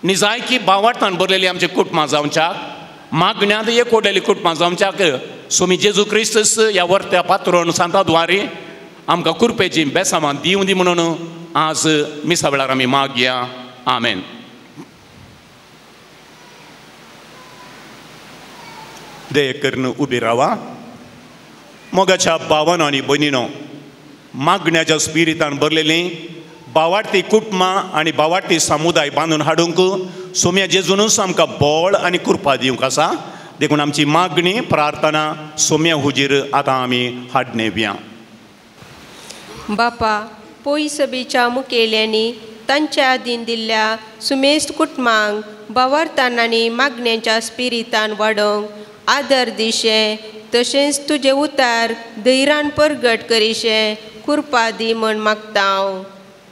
निजायकी बावार्थान भरलेली आमची कुटुंबां जावच्याक, मागण्यांत एक कोटेली कुटुंबां जावच्याक स्वामी जेजू क्रिस्तस ह्या वर्त्या पात्रोन सांता द्वारी आमकां कृपेची बेसामां दिवं दी म्हणून आज मिसा वेळार आमी मागया. आमेन. दया करून उबी रावा. मोगाच्या भावानो आनी भयणीनो, मागण्याच्या स्पिरितान भरलेली बावार्थी कुटुंबां आनी बावार्थी समुदाय बांदून हाडूंक सोम्या जेजूनच आमकां बळ आनी कृपा दिवंक आसा. देखून आमची मागणी प्रार्थना सोम्या हुजीर आतां आमी हाडणेवया. बापा पोई सभेच्या मुखेल्यांनी तांच्या आदीन दिल्ल्या सुमेस्त कुटुंबांक बावार्थान आनी मागण्यांच्या स्पिरितान वाडोवंक आदर दिशें, तशेंच तुजें उतार धैर्यान परगट करिशें कृपा दी म्हण मागता हांव.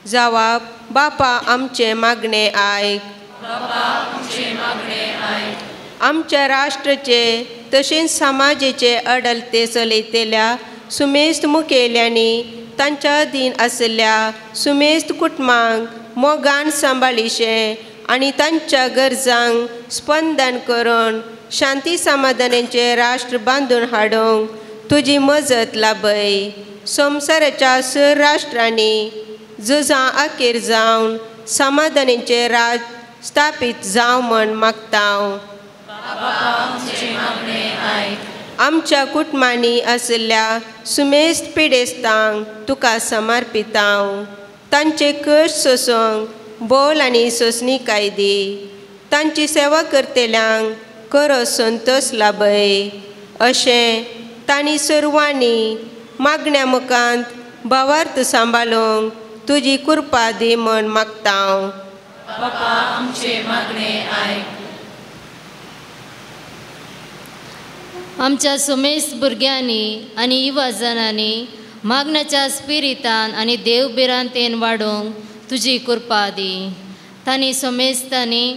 जावाब बापा आमचें मागणें आयक. आमच्या राष्ट्राचे तशेंच समाजेचे अडलते चलयतल्या सुमेस्त मुखेल्यांनी तांच्या अधीन आशिल्ल्या सुमेस्त कुटुंबांक मोगान सांबाळिशें आनी तांच्या गरजांक स्पंदन करून शांती समाधानाचें राष्ट्र बांदून हाडूंक तुजी मजत लाभय. संवसाराच्या सर राष्ट्रांनी झुजां अखेर जावन समाधानाचें राज स्थापीत जावं म्हण मागता. आमच्या कुटुंबांनी आशिल्ल्या सुमेस्त पिडेस्तांक तुका समर्पितांव. तांचे कश्ट सोसूंक बोल आनी सोंसणीकाय दी. तांची सेवा करतल्यांक खरो संतोश लाभय. अशें तांणी सर्वांनी मागण्या मुखांत भावार्थ सांबाळूंक तुजी कृपा दी म्हण मागता. आमच्या सुमेस्त भुरग्यांनी आनी युवा जणांनी मागण्याच्या स्पिरितान आनी देवभिरांतेन वाडोवंक तुजी कृपा दी. तांणी सुमेस्तांनी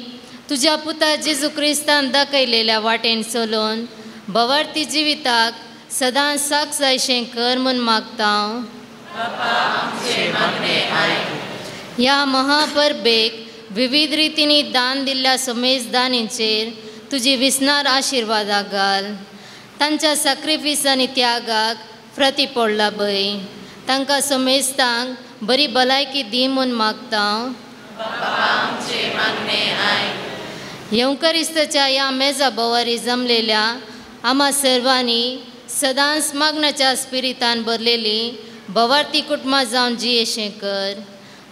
तुज्या पुता जेजू क्रिस्तान दाखयलेल्या वाटेन चलोवन भवार्थी जिविताक सदांच साक जायशें कर म्हूण मागता. ह्या महापरबेक विविध रितींनी दान दिल्ल्या सुमेस्त दानींचेर तुजी विसनार आशिर्वादाक घाल. तांच्या साक्रिफीस आनी त्यागाक प्रतिफळ लाभय. तांकां सुमेस्तांक बरी भलायकी दी म्हूण मागता. येवकरिस्ताच्या ह्या मेजा भोवारी जमलेल्या आम्हा सर्वांनी सदांच मागण्याच्या स्पिरितान भरलेली भवार्थी कुटुंबां जावन जियेशें कर.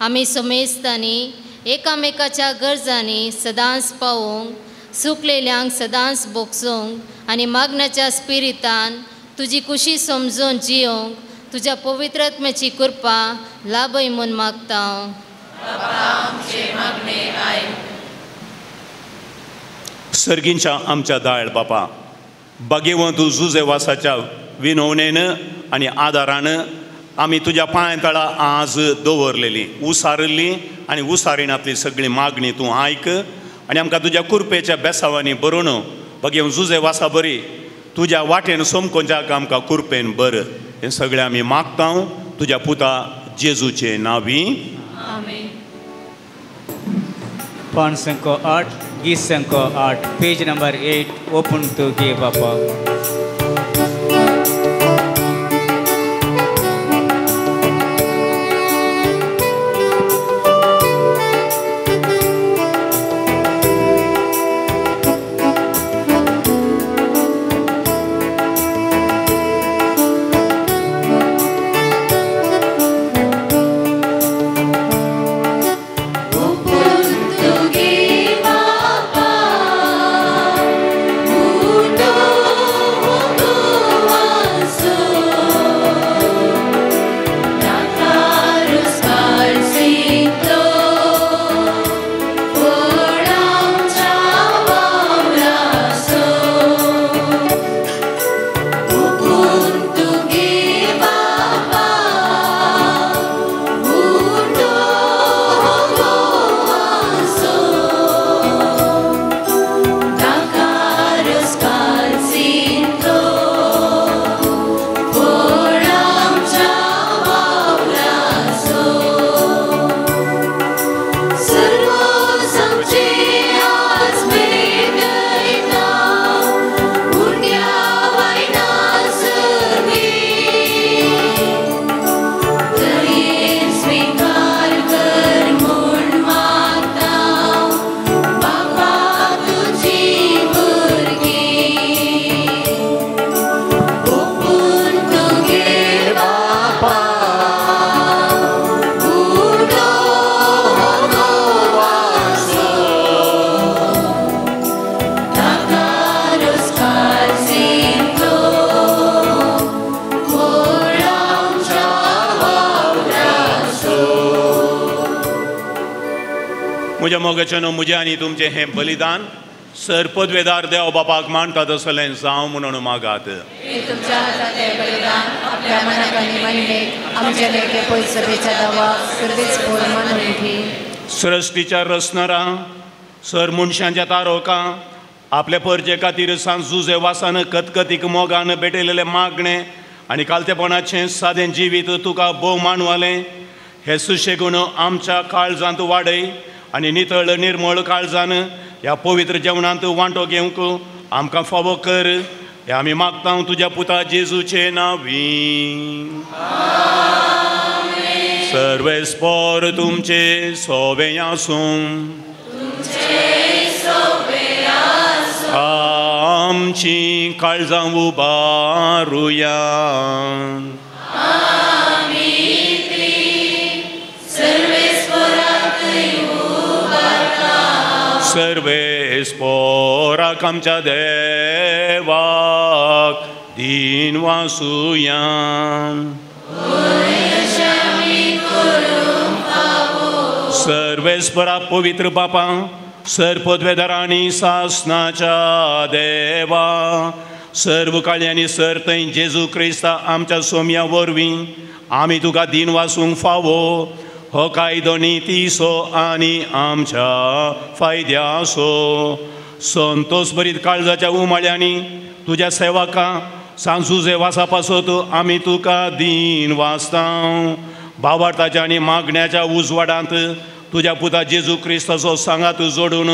आमी सुमेस्तांनी एकामेकाच्या गरजांनी सदांच पावोवंक, सुकलेल्यांक सदांच भोगसूंक आनी मागण्याच्या स्पिरितान तुजी कुशी समजून जियोंक तुज्या पवित्र आत्म्याची कृपा लाभय म्हूण मागता. सर्गींच्या आमच्या दायल बापा, बागेवंत जुजेवासाच्या विनवणेन आनी आदारान आमी तुज्या पांय तळा आज दवरलेली उसारिल्ली आनी उसारिणांतली सगळी मागणी तूं आयक आनी आमकां तुज्या कुरपेच्या बेसावांनी बरोवन बागेवंत जुजेवासा बरी तुज्या वाटेन सोमकोंच्याक आमकां कुरपेन बर. हें सगळें आमी मागता तुज्या पुता जेजूचे नांवी. 508 गीत 8 पेज नंबर 8 ओपन टू गे बापा. म्हज्या मोगाच्यानो, म्हजें आनी तुमचें हें बलिदान सर पदवेदार देव बापाक मानता तसलें जावं म्हणून मागात. तुमच्या हातांतलें बलिदान आपल्या मनाक आनी महिमेक आमच्या लेखे पयसभेच्या दावाक सर्वेच पोर मानून घे. सृश्टीच्या रचणारा सर मनशांच्या तारोका आपले परजे खातीर सांत जुजे वासान कतकतीक मोगान भेटयलेलें मागणें आनी कालतेपणाचें सादें जिवीत तुका भोव मानवालें. हे सुशेगूण आमच्या काळजांत वाडय आनी नितळ निर्मळ काळजान ह्या पवित्र जेवणांत वांटो घेवंक आमकां फावो कर. हे आमी मागता तुज्या पुता जेजूचे नांवी. सर्वेस्पोर तुमचे सोवे आसूं. आमची काळजां उबारुया. सर्वेस्पोराक आमच्या देवाक दीन वासुया. सर्वेस्परा पवित्र बापा सर पदवेदारांनी सासनाच्या देवा सर्व काळ्यांनी सर थंय जेजू क्रिस्ता आमच्या सोम्या वरवीं आमी तुका दीन वासूंक फावो हो कायदो नितीसो आनी आमच्या फायद्यासो. संतोष भरीत काळजाच्या उमाळ्यांनी तुज्या सेवका सांजुजे वासा पासत आमी तुका दीन वाचता. भावार्थाच्या आनी मागण्याच्या उजवाडांत तुज्या पुता जेजू क्रिस्ताचो सांगात जोडून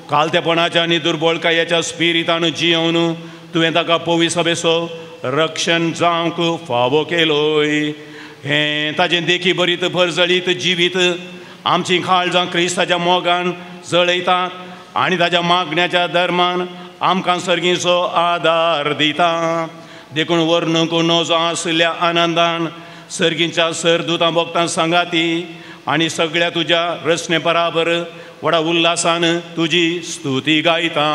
कालतेपणाच्या आनी दुर्बळकायेच्या स्पिरितान जियोवन तुवें ताका पविसभेचो रक्षण जावंक फावो केलोय. हें ताजें देखी बरीत भरजळीत जिवीत आमची काळजां क्रिस्ताच्या मोगान जळयतात आनी ताज्या मागण्याच्या धर्मान आमकां सर्गीचो आदार दिता. देखून वर्णूंक नजो आशिल्ल्या आनंदान सर्गीच्या सरदुतां भोगतां सांगाती आनी सगळ्या तुज्या रचने बराबर व्हडा उल्हासान तुजी स्तुती गायता.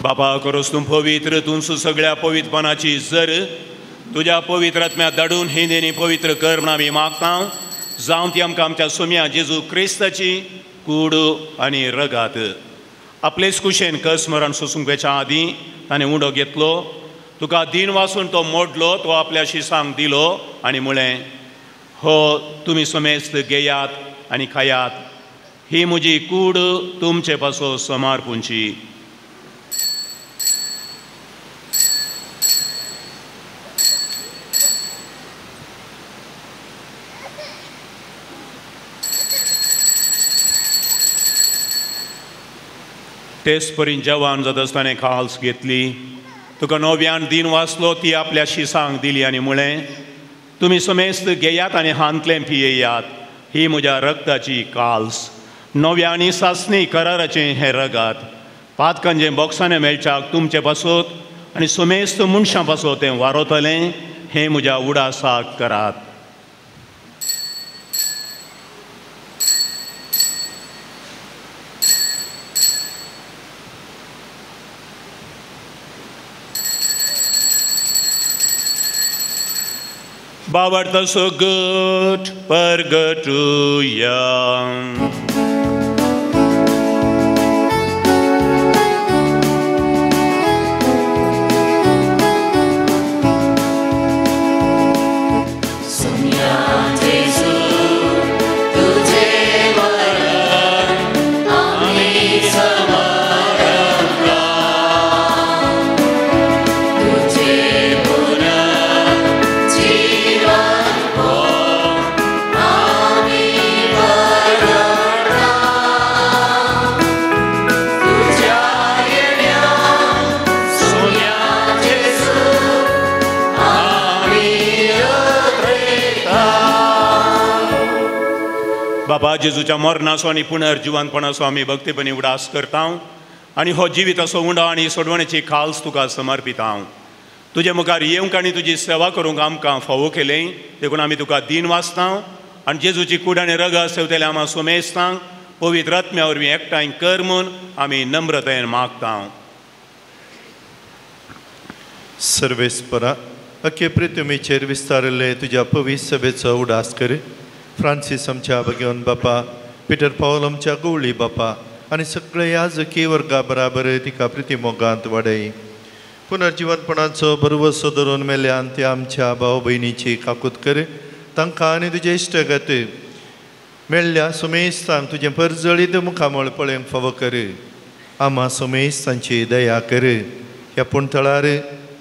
बापा करोस तूं पवित्र तूं सगळ्या पवित्रपणाची जर तुज्या पवित्र आत्म्या धाडून ही देणी पवित्र कर म्हण आमी मागता. जावं ती आमकां आमच्या सोम्या जेजू क्रिस्ताची कूड आनी रगात. आपलेच कुशेन कस मरण सोसूंक वेच्या आदीं ताणें उंडो घेतलो, तुका दीन वासून तो मोडलो, तो आपल्या शिसांक दिलो आनी म्हळें, हो तुमी समेस्त घेयात आनी खायात, ही म्हजी कूड तुमचे पासो समारपुंची. तेच परी जवान जाता आसतना खाल्स घेतली, तुका नव्यान दीन वाचलो, ती आपल्या शिसांक दिली आनी म्हळें, तुमी समेस्त घेयात आनी हांतलें पियेयात, ही म्हज्या रक्ताची काल्स, नव्या आनी सासणी कराराचें हें रगात. पातकांचें बोक्सांनी मेळच्याक तुमचे पासत आनी समेस्त मनशां पासत तें वारोतलें, हें म्हज्या उडासाक करात. बाबार्थाचो गट परगटुया. तुझे पुनः जीवन. बाबा जेजूच्या मरणाचो आनी पुनर्जिवनपणाचो आमी भक्तीपणी उडास करता आनी हो जिविताचो उंडो आनी सोडवणेची खाल्स तुका समर्पिता। तुजे मुखार येवंक आनी तुजी सेवा करूंक आमकां फावो केलें देखून आमी तुका दीन वाचता आनी जेजूची कूड आनी रगत सेवतले आमा सुमेस्तांक पवित्र आत्म्या वरवीं एकठांय कर म्हूण आमी नम्रतायेन मागता। सर्वेस्परा अखे पृथ्वीचेर विस्तारिल्ले तुज्या पवित्र सभेचो उडास कर। फ्रांसीस आमच्या भगवान बापा, पिटर पावल आमच्या गवळी बापा आनी सगळे याजकी वर्गा बराबर तिका प्रिती मोगांत वाडय। पुनर्जिवनपणाचो भरवसो धरून मेल्यान त्या आमच्या भाव भयणीची काकूत कर। तांकां आनी तुजे इश्टगत मेळ्ळ्या सुमेस्तांक तुजें परजळीत मुखामळ पळोवंक फावो कर। आमा सुमेस्तांची दया कर। ह्या पुणतळार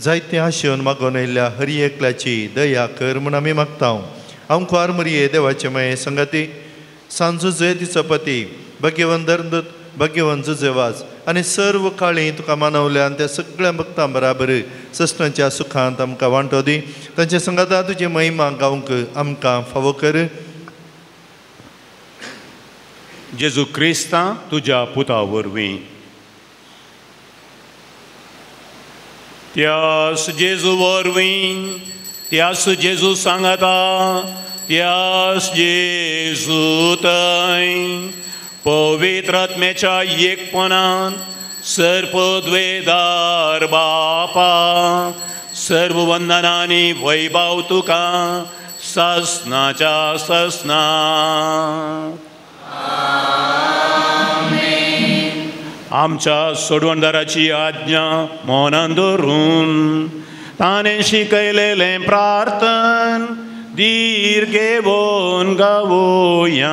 जायते आशेवन मागोवन आयिल्ल्या हर एकल्याची दया कर म्हूण आमी मागता। आमकार मरिये देवाचे माये संगाती सांजू जय तिचो पती भाग्यवन धर्मदूत भाग्यवन जुजेवाज आनी सर्व काळी तुका मानवल्या आनी त्या सगळ्या भक्तां बराबर सस्नाच्या सुखांत आमकां वांटो दी। तांचे संगाता तुजी महिमा गावंक आमकां फावो कर। जेजू क्रिस्ता तुज्या पुता वरवीं त्यास जेजू वरवीं त्यास जेजू सांगता त्यास जेजू थंय पवित्र आत्म्याच्या एकपणान सर्पद्वेदार बापा सर्व वंदनांनी वैभव तुका ससनाच्या ससना। आमच्या सोडवणदाराची आज्ञा मनान धरून ताणें शिकयलेलें प्रार्थन धीर घेवन गावोया।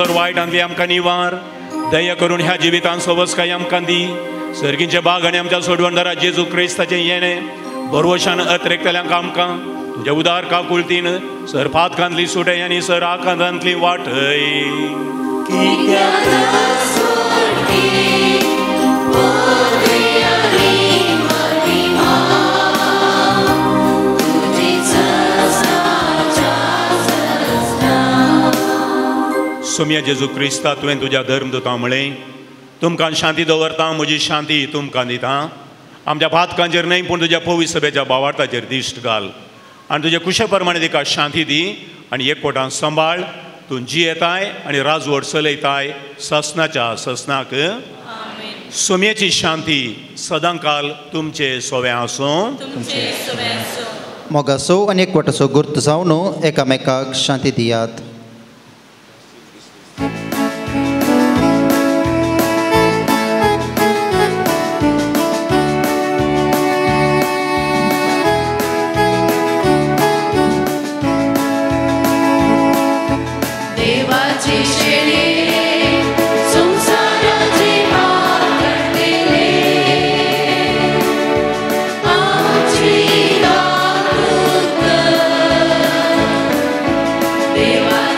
वायटांतली आमकां निवार दया करून ह्या जिवितांत सवसकाय आमकां दी। सर्गींचे बाग आनी आमच्या सोडवणदारा जेजू क्रिस्ताचें येणें भरवशान अत्रेकतल्यांक आमकां तुज्या उदार काकुळतीन सर पातकांतली सुटय आनी सर आकांतांतली वाटय। सोम्या जेजू क्रिस्ता तुवें तुज्या धर्मदूतां म्हळें तुमकां शांती दवरता म्हजी शांती तुमकां दिता। आमच्या पातकांचेर न्हय पूण तुज्या पवित्र सभेच्या भावार्थाचेर दिश्ट घाल आनी तुज्या कुशे प्रमाणे तिका शांती दी आनी एकवटान सांबाळ। तूं जियेताय आनी राजवट चलयताय ससनाच्या ससनाक। सोम्याची शांती सदांकाल तुमचे सोवे आसूं। मोगासो आनी एकवटाचो गुर्त जावन एकामेकाक शांती दियात। देवा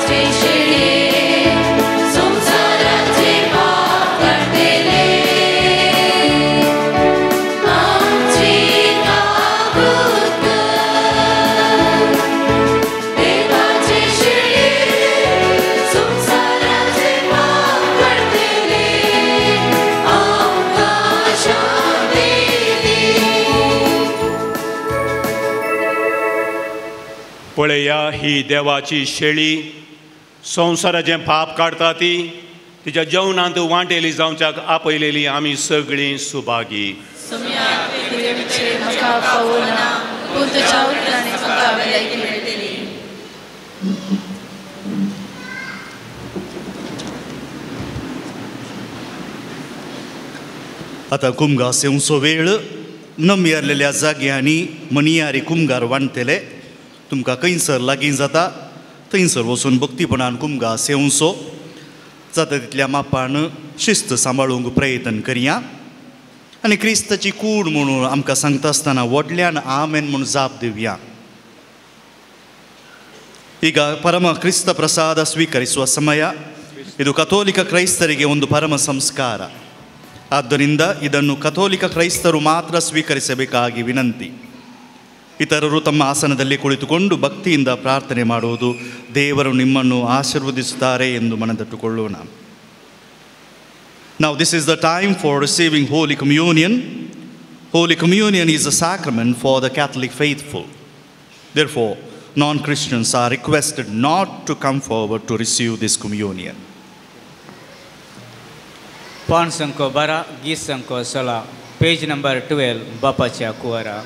पळया ही देवाची शेळी, संवसाराचें पाप काडटा ती, तिच्या जेवणांत वांटेली जावच्याक आपयलेली आमी सगळीं सुभागी. आतां कुमगा सेवचो वेळ. नमयारलेल्या जाग्यांनी मनियारी कुमगार वांटतले. तुमकां खंयसर लागीं जाता थंयसर वचून भक्तीपणान कुमगा सेवचो. जाता तितल्या मापान शिस्त सांबाळूंक प्रयत्न करया आनी क्रिस्ताची कूड म्हणून आमकां सांगता आसतना व्हडल्यान आमेन म्हूण जाप दिवया. ಈಗ ಪರಮ ಕ್ರಿಸ್ತ ಪ್ರಸಾದ ಸ್ವೀಕರಿಸುವ ಸಮಯ ಇದು. ಕಥೋಲಿಕ ಕ್ರೈಸ್ತರಿಗೆ ಒಂದು ಪರಮ ಸಂಸ್ಕಾರ. ಆದ್ದರಿಂದ ಇದನ್ನು ಕಥೋಲಿಕ ಕ್ರೈಸ್ತರು ಮಾತ್ರ ಸ್ವೀಕರಿಸಬೇಕಾಗಿ ವಿನಂತಿ. ಇತರರು ತಮ್ಮ ಆಸನದಲ್ಲಿ ಕುಳಿತುಕೊಂಡು ಭಕ್ತಿಯಿಂದ ಪ್ರಾರ್ಥನೆ ಮಾಡುವುದು ದೇವರು ನಿಮ್ಮನ್ನು ಆಶೀರ್ವದಿಸುತ್ತಾರೆ ಎಂದು ಮನದಟ್ಟುಕೊಳ್ಳೋಣ. Now this is the time for receiving Holy Communion. Holy Communion is a sacrament for the Catholic faithful. Therefore, non-Christians are requested not to come forward to receive this communion. 512 गीत 16, पेज नंबर 12, बापाच्या कुवारा.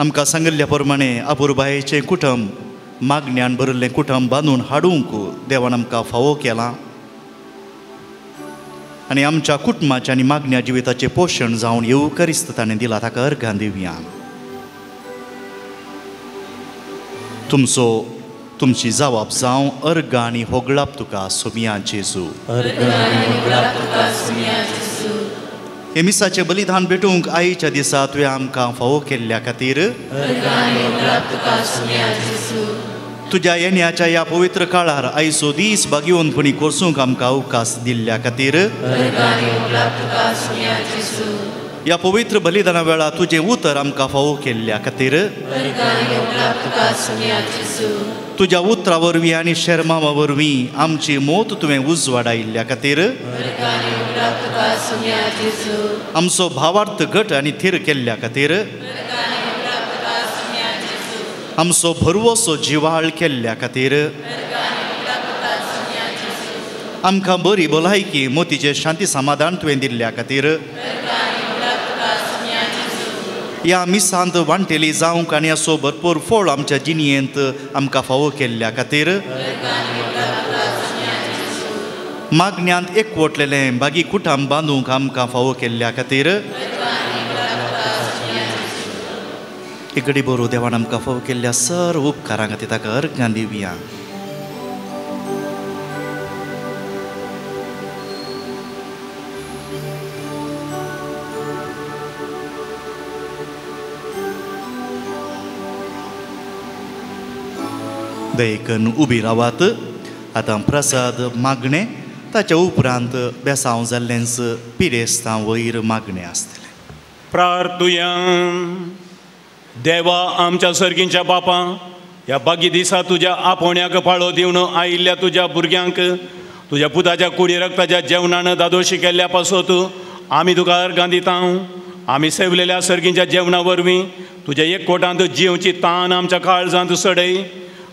आमकां सांगिल्ल्या प्रमाणे अपुरबायेचें कुटुंब मागण्यान भरिल्लें कुटुंब बांदून हाडूंक देवान आमकां फावो केलां आनी आमच्या कुटुंबाचें आनी मागण्या जिविताचें पोशण जावन येवकरिस्त ताणें दिला ताका अर्घां दिवया. तुमचो तुमची जावाप जावं अर्घां आनी होगळाप तुका सोमिया जेजू. हे मिसाचें बलिदान भेटूंक आईच्या दिसा तुवें आमकां फावो केल्ल्या खातीर तुज्या येण्याच्या ह्या पवित्र काळार आयचो दीस भाग्यवंतपणी कोर्सूंक आमकां अवकाश दिल्ल्या खातीर ह्या पवित्र बलिदाना वेळार तुजें उतर आमकां फावो केल्ल्या खातीर तुज्या उतरा वरवीं आनी शेरमावा वरवीं आमची मोत तुवें उजवाडायिल्ल्या खातीर आमचो भावार्थ घट आनी थीर केल्ल्या खातीर आमचो भरवसो जिवाळ केल्ल्या खातीर आमकां बरी भलायकी मोतीचें शांती समाधान तुवें दिल्ल्या खातीर ह्या मिसांत वांटेली जावंक आनी असो भरपूर फळ आमच्या जिणयेंत आमकां फावो केल्ल्या खातीर मागण्यांत एकवटलेलें बागी कुटाम बांदूंक आमकां फावो केल्ल्या खातीर इकडी बरो देवान आमकां फावो केल्ल्या सर्व उपकारां खातीर ताका अर्घां दिवया. दयेकन उबी रावात. आतां प्रसाद मागणें ताच्या उपरांत बेसांव जाल्लेंच पिरेस्तां वयर मागणें आसतलें. प्रार्थुया. देवा आमच्या सर्गींच्या बापा, ह्या बागी दिसा तुज्या आपोवण्याक पाळो दिवन आयिल्ल्या तुज्या भुरग्यांक तुज्या पुताच्या कुडी रक्ताच्या जेवणान दादोशी केल्ल्या पासत आमी तुका अर्गां दिता. आमी सेवलेल्या सर्गींच्या जेवणा वरवीं तुज्या एकवटांत जिवची तान आमच्या काळजांत सडय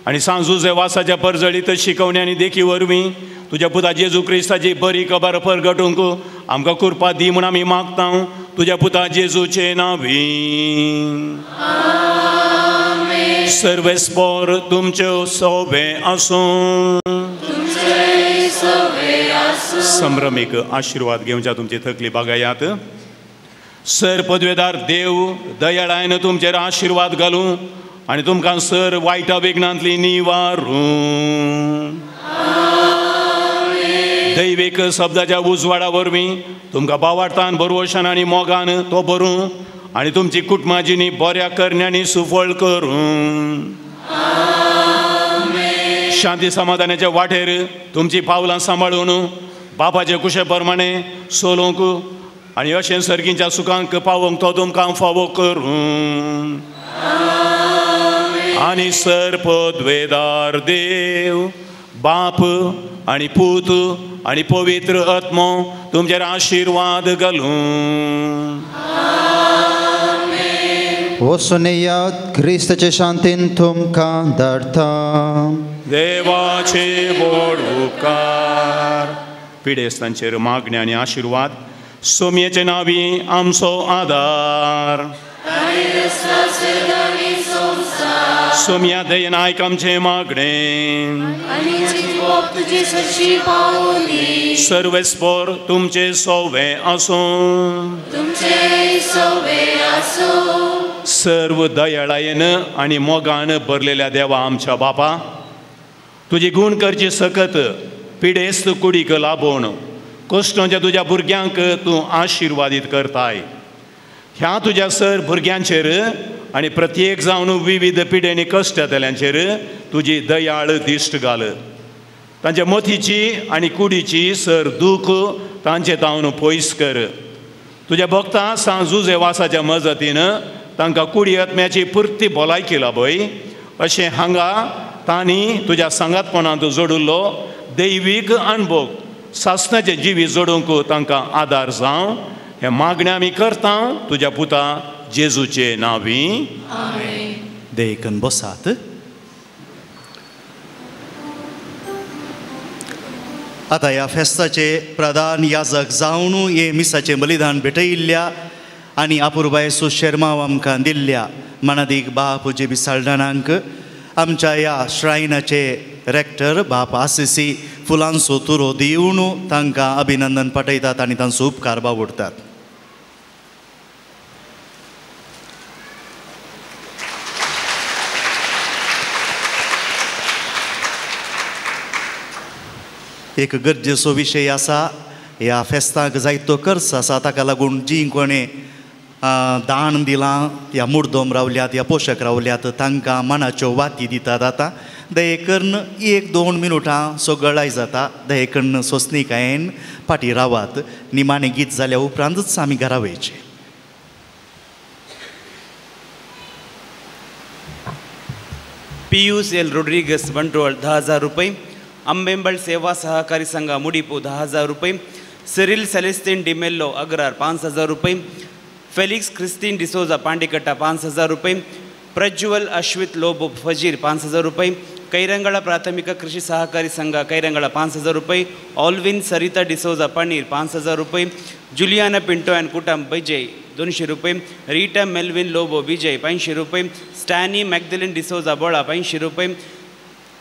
आनी सांजुजे वासाच्या परजळीत शिकवणी आनी देखी वरवीं तुज्या पुता जेजू क्रिस्ताची बरी खबर परगटूंक आमकां कृपा दी म्हूण आमी मागता तुज्या पुता जेजूचे नांवी. सर्वेस्पोर तुमच्यो सोबें आसूं. संभ्रमीक आशिर्वाद घेवच्या तुमची तकली बागायात. सर पदवेदार देव दयाळायन तुमचेर आशिर्वाद घालूं आनी तुमकां सर वायटा विघ्नांतली निवारूं. दैवीक शब्दाच्या उजवाडा वरवीं तुमकां बावार्थान भरवशान आनी मोगान तो भरूं आनी तुमची कुटुंबा जिणी बऱ्या करण्यांनी सुफळ करूं. शांती समाधानाच्या वाटेर तुमची पावलां सांबाळून बापाचे कुशे प्रमाणे सोलोवंक आनी अशें सर्गींच्या सुखांक पावोवंक तो तुमकां फावो करूं. आनी सर पदवेदार देव बाप आनी पूत आनी पवित्र आत्मो तुमचेर आशिर्वाद घालूं. वचून येयात, क्रिस्ताचे शांतीन तुमकां धाडटा. देवाचे व्हड उपकार. पिडेस्तांचेर मागण्या आनी आशिर्वाद सोमयेचे नांवी आमचो आदार. सोमया दयेन आयक आमचें मागणें. सर्वेस्पोर तुमचें सोवें आसूं. सर्व दयाळायेन आनी मोगान भरलेल्या देवा आमच्या बापा, तुजी गूण करची सकत पिडेस्त कुडीक लाबोवन कश्टांच्या तुज्या भुरग्यांक तूं आशिर्वादीत करताय. ह्या तुज्या सर भुरग्यांचेर आनी प्रत्येक जावन विविध पिडेनी कश्ट जातल्यांचेर तुजी दयाळ दिश्ट घाल. तांच्या मतीची आनी कुडीची सर दूख तांचे तावन पयस कर. तुज्या भक्ता सांजुजे वासाच्या मजतीन तांकां कुडी आत्म्याची पुरती भलायकी लाभय अशें हांगा तांणी तुज्या सांगातपणांत जोडिल्लो दैवीक अणभव सासणाचें जिवीत जोडूंक तांकां आदार जावं. हे मागणें आमी करता तुज्या पुता जेजूचे नांवी. देखून बसात. आतां ह्या फेस्ताचे प्रधान याजक जावन हे मिसाचें बलिदान भेटयिल्ल्या आनी अपुरबायेचो शेरमाव आमकां दिल्ल्या मानादीक बाप जेबी साल्डानांक, आमच्या ह्या श्रायनाचे रेक्टर बाप आसिसी फुलांचो तुरो दिवन तांकां अभिनंदन पाठयतात आनी तांचो उपकार बावडटात. एक गरजेचो विशय आसा, ह्या फेस्ताक जायतो खर्च आसा, ताका लागून जी कोणें दान दिलां या मुर्दोम रावल्यात या पोशक रावल्यात तांकां मानाच्यो वाती दितात. आतां दयेकरून एक दोन मिनुटां सो गळाय जाता, दयेकरून सोंसणीकायेन फाटीं रावात. निमाणें गीत जाल्या उपरांतच आमी घरा वयचें. पियूस एल रोड्रिगस बंटवाळ 10,000 रुपये, अंबेंबळ सेवा सहकारी संघ मुडीपू 10,000 रुपये, सिरिल सेलेस्टीन डिमेल्लो अग्रार 5,000 रुपये, फेलिक्स क्रिस्टीन डिसोजा पांडेकट्टा 5,000 रुपये, प्रज्वल अश्वित लोबो फजीर 5,000 रुपये, कैरंगड़ा प्राथमिक कृषि सहकारी संघ कैरंगड़ा 5,000 रुपये, ऑलविन सरिता डिसोजा पनीर 5,000 रुपये, जुलियाना पिंटो एंड कुटुंब विजय 200 रुपये, रीटा मेलविन लोबो विजय 500 रुपये, स्टैनी मैगदलिन डिसोजा बोड़ा 500 रुपये,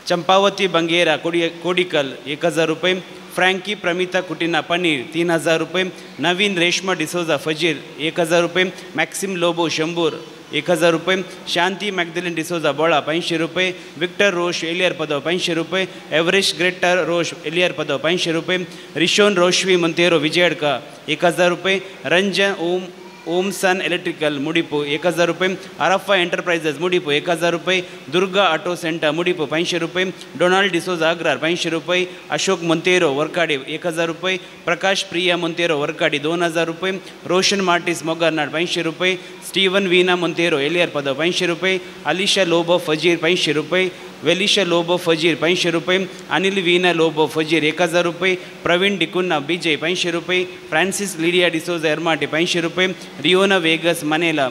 चंपावती बंगेरा कोडिकल 1,000 रुपये, फ्रैंकी प्रमिता कुटिना पनीर 3,000 रुपये, नवीन रेशमा डिसोजा फजीर 1,000 रुपये, मैक्सिम लोबो शंबूर 1,000 रुपये, शांति मैगदलिन डिसोजा बोड़ा 500 रुपये, विक्टर रोश एलियर पदव 500 रुपये, एवरेस्ट ग्रेटर रोश एलियर पदव 500 रुपये, रिशोन रोशवी मंतेरो विजयडका 1,000 रुपये, रंजन ओम ओम सन इलेक्ट्रिकल मुडीपू 1,000 रुपये, अरफा एंटरप्राइजेस मुडीपू 1,000 रुपये, दुर्गा ऑटो सेंटर मुडीपू 500 रुपये, डोनाल्ड डिसोजा अग्रार 500 रुपये, अशोक मंतेरो वर्काडी 1,000 रुपये, प्रकाश प्रिया मंतेरो वर्काडी 2,000 रुपये, रोशन मार्टिस मोगरनाड 500 रुपये, स्टीवन वीना मंतेरो एलियर पदव 500 रुपये, अलीशा लोबो फजीर 500 रुपये, वेलिशा लोबो फजीर 500 रुपये, अनिल वीना लोबो फजीर 1,000 रुपये, प्रवीण डिकुन्ना विजय 500 रुपये, फ्रांसिस लिडिया डिसोजा एर्माटे 500 रुपये, रियोना वेगस मनेला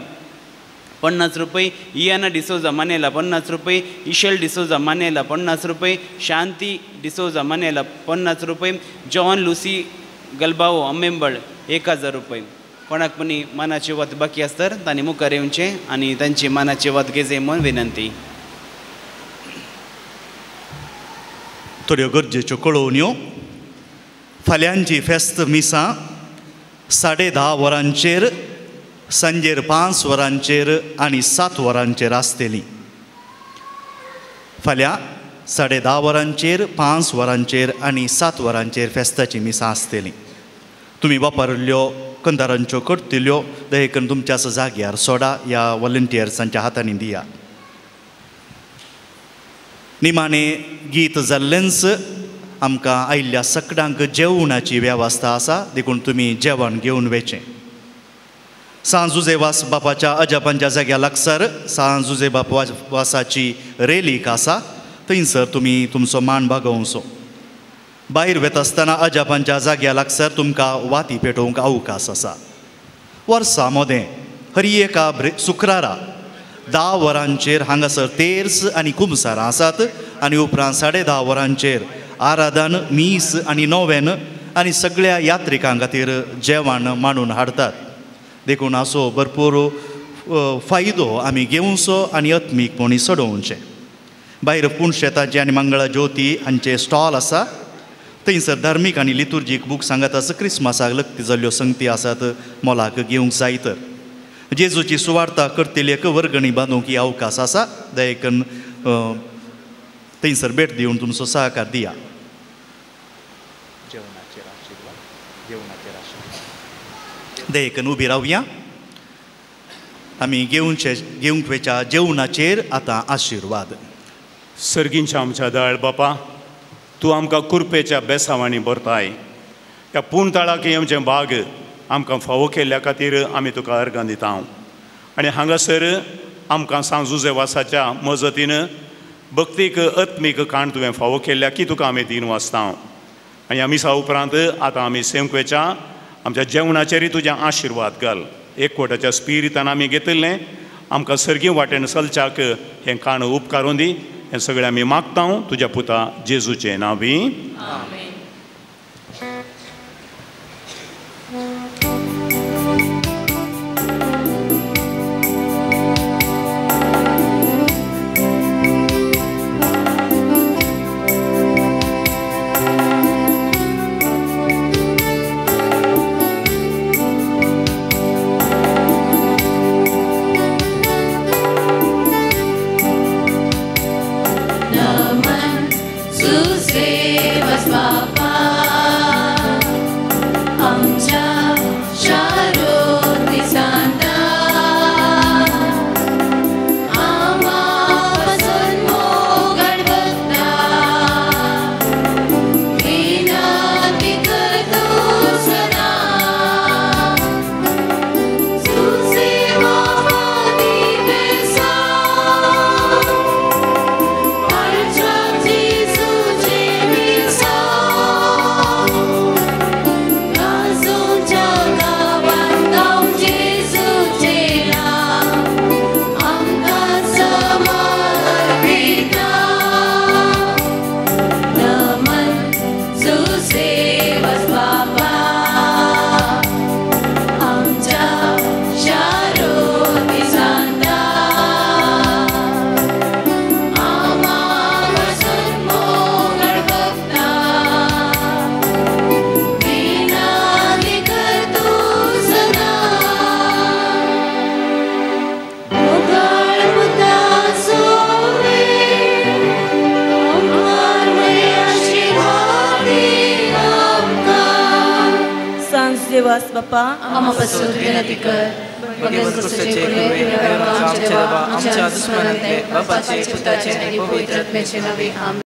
50 रुपये, इयाना डिसोजा मनेला 50 रुपये, इशेल डिसोजा मनेला 50 रुपये, शांति डिसोजा मनेला 50 रुपये, जॉन लुसी गलबाओ अम्मेंबळ 1,000 रुपये. कोणाक पणी मानाची वात बाकी आसतर तांणी मुखार येवचें आनी तांची मानाची वात घेवचे म्हूण विनंती. थोड्यो गरजेच्यो कळोवण्यो. फाल्यांची फेस्त मिसां 10:30 वरांचेर, सांजेर 5 वरांचेर आनी 7 वरांचेर आसतली. फाल्यां 10:30 वरांचेर, 5 वरांचेर आनी 7 वरांचेर फेस्ताची मिसां आसतली. तुमी वापरिल्ल्यो कंदारांच्यो करतल्यो दयेकरून तुमच्या जाग्यार सोडा ह्या वॉलंटियर्सांच्या हातांनी दिया. निमाणें गीत जाल्लेंच आमकां आयिल्ल्या सकडांक जेवणाची वेवस्था आसा, देखून तुमी जेवण घेवन वचें. सांत जुजेवास बापाच्या अजापांच्या जाग्या लागसार सांत जुजे बाप वासाची रेलीक आसा, थंयसर तुमी तुमचो मान बागोवचो. भायर वता आसतना अजापांच्या जाग्या लागसार तुमकां वाती पेटोवंक अवकाश आसा. वर्सा मोदें हर एका शुक्रारा 10 वरांचेर हांगासर तेर्स आनी कुमसारां आसात आनी उपरांत 10:30 वरांचेर आराधन, मीस आनी नोवेन आनी सगळ्या यात्रिकां खातीर जेवण मांडून हाडटात. देखून हाचो भरपूर फायदो आमी घेवचो आनी आत्मीकपणी चडोवचें. भायर पुणशेताचें आनी मंगळा ज्योती हांचे स्टॉल आसा, थंयसर धार्मीक आनी लितुर्जीक बूक सांगत आसा. क्रिसमसाक लग्ती जाल्ल्यो संगती आसात मोलाक घेवंक जाय तर जेजूची सुवार्ता करतली एक वर्गणी बांदूंक ही अवकाश आसा, दयेकन थंयसर भेट दिवन तुमचो सहकार दिया. जेवणाचेर आशिर्वाद, जेवणाचेर आशिर्वाद. दयेकन उबी रावया. आमी घेवंक वेच्या जेवणाचेर आतां आशिर्वाद. सर्गींच्या आमच्या दयाळ बापा, तूं आमकां कुरपेच्या बेसावांनी भरताय. ह्या पूण तळाक आमचें भाग आमकां फावो केल्ल्या खातीर आमी तुका अर्गां दिता. आनी हांगासर आमकां सांत जुजेवासाच्या मजतीन भक्तीक आत्मीक काण तुवें फावो केल्ल्या की तुका आमी दिन वाचता. आनी ह्या मिसा उपरांत आतां आमी सेमक्वेच्या आमच्या जेवणाचेरय तुज्या आशिर्वाद घाल. एकवटाच्या स्पिरितान आमी घेतिल्लें आमकां सर्गी वाटेन चलच्याक हें काण उपकारून दी. हें सगळें आमी मागता तुज्या पुता जेजूचें नांवी. देवास बापा आमा पासून विनंती कर. आमच्या देवा, आमच्या दुस्मनांतले बापाचे, पुताचे आनी पवित्र आत्म्याचे नावे. आमेन.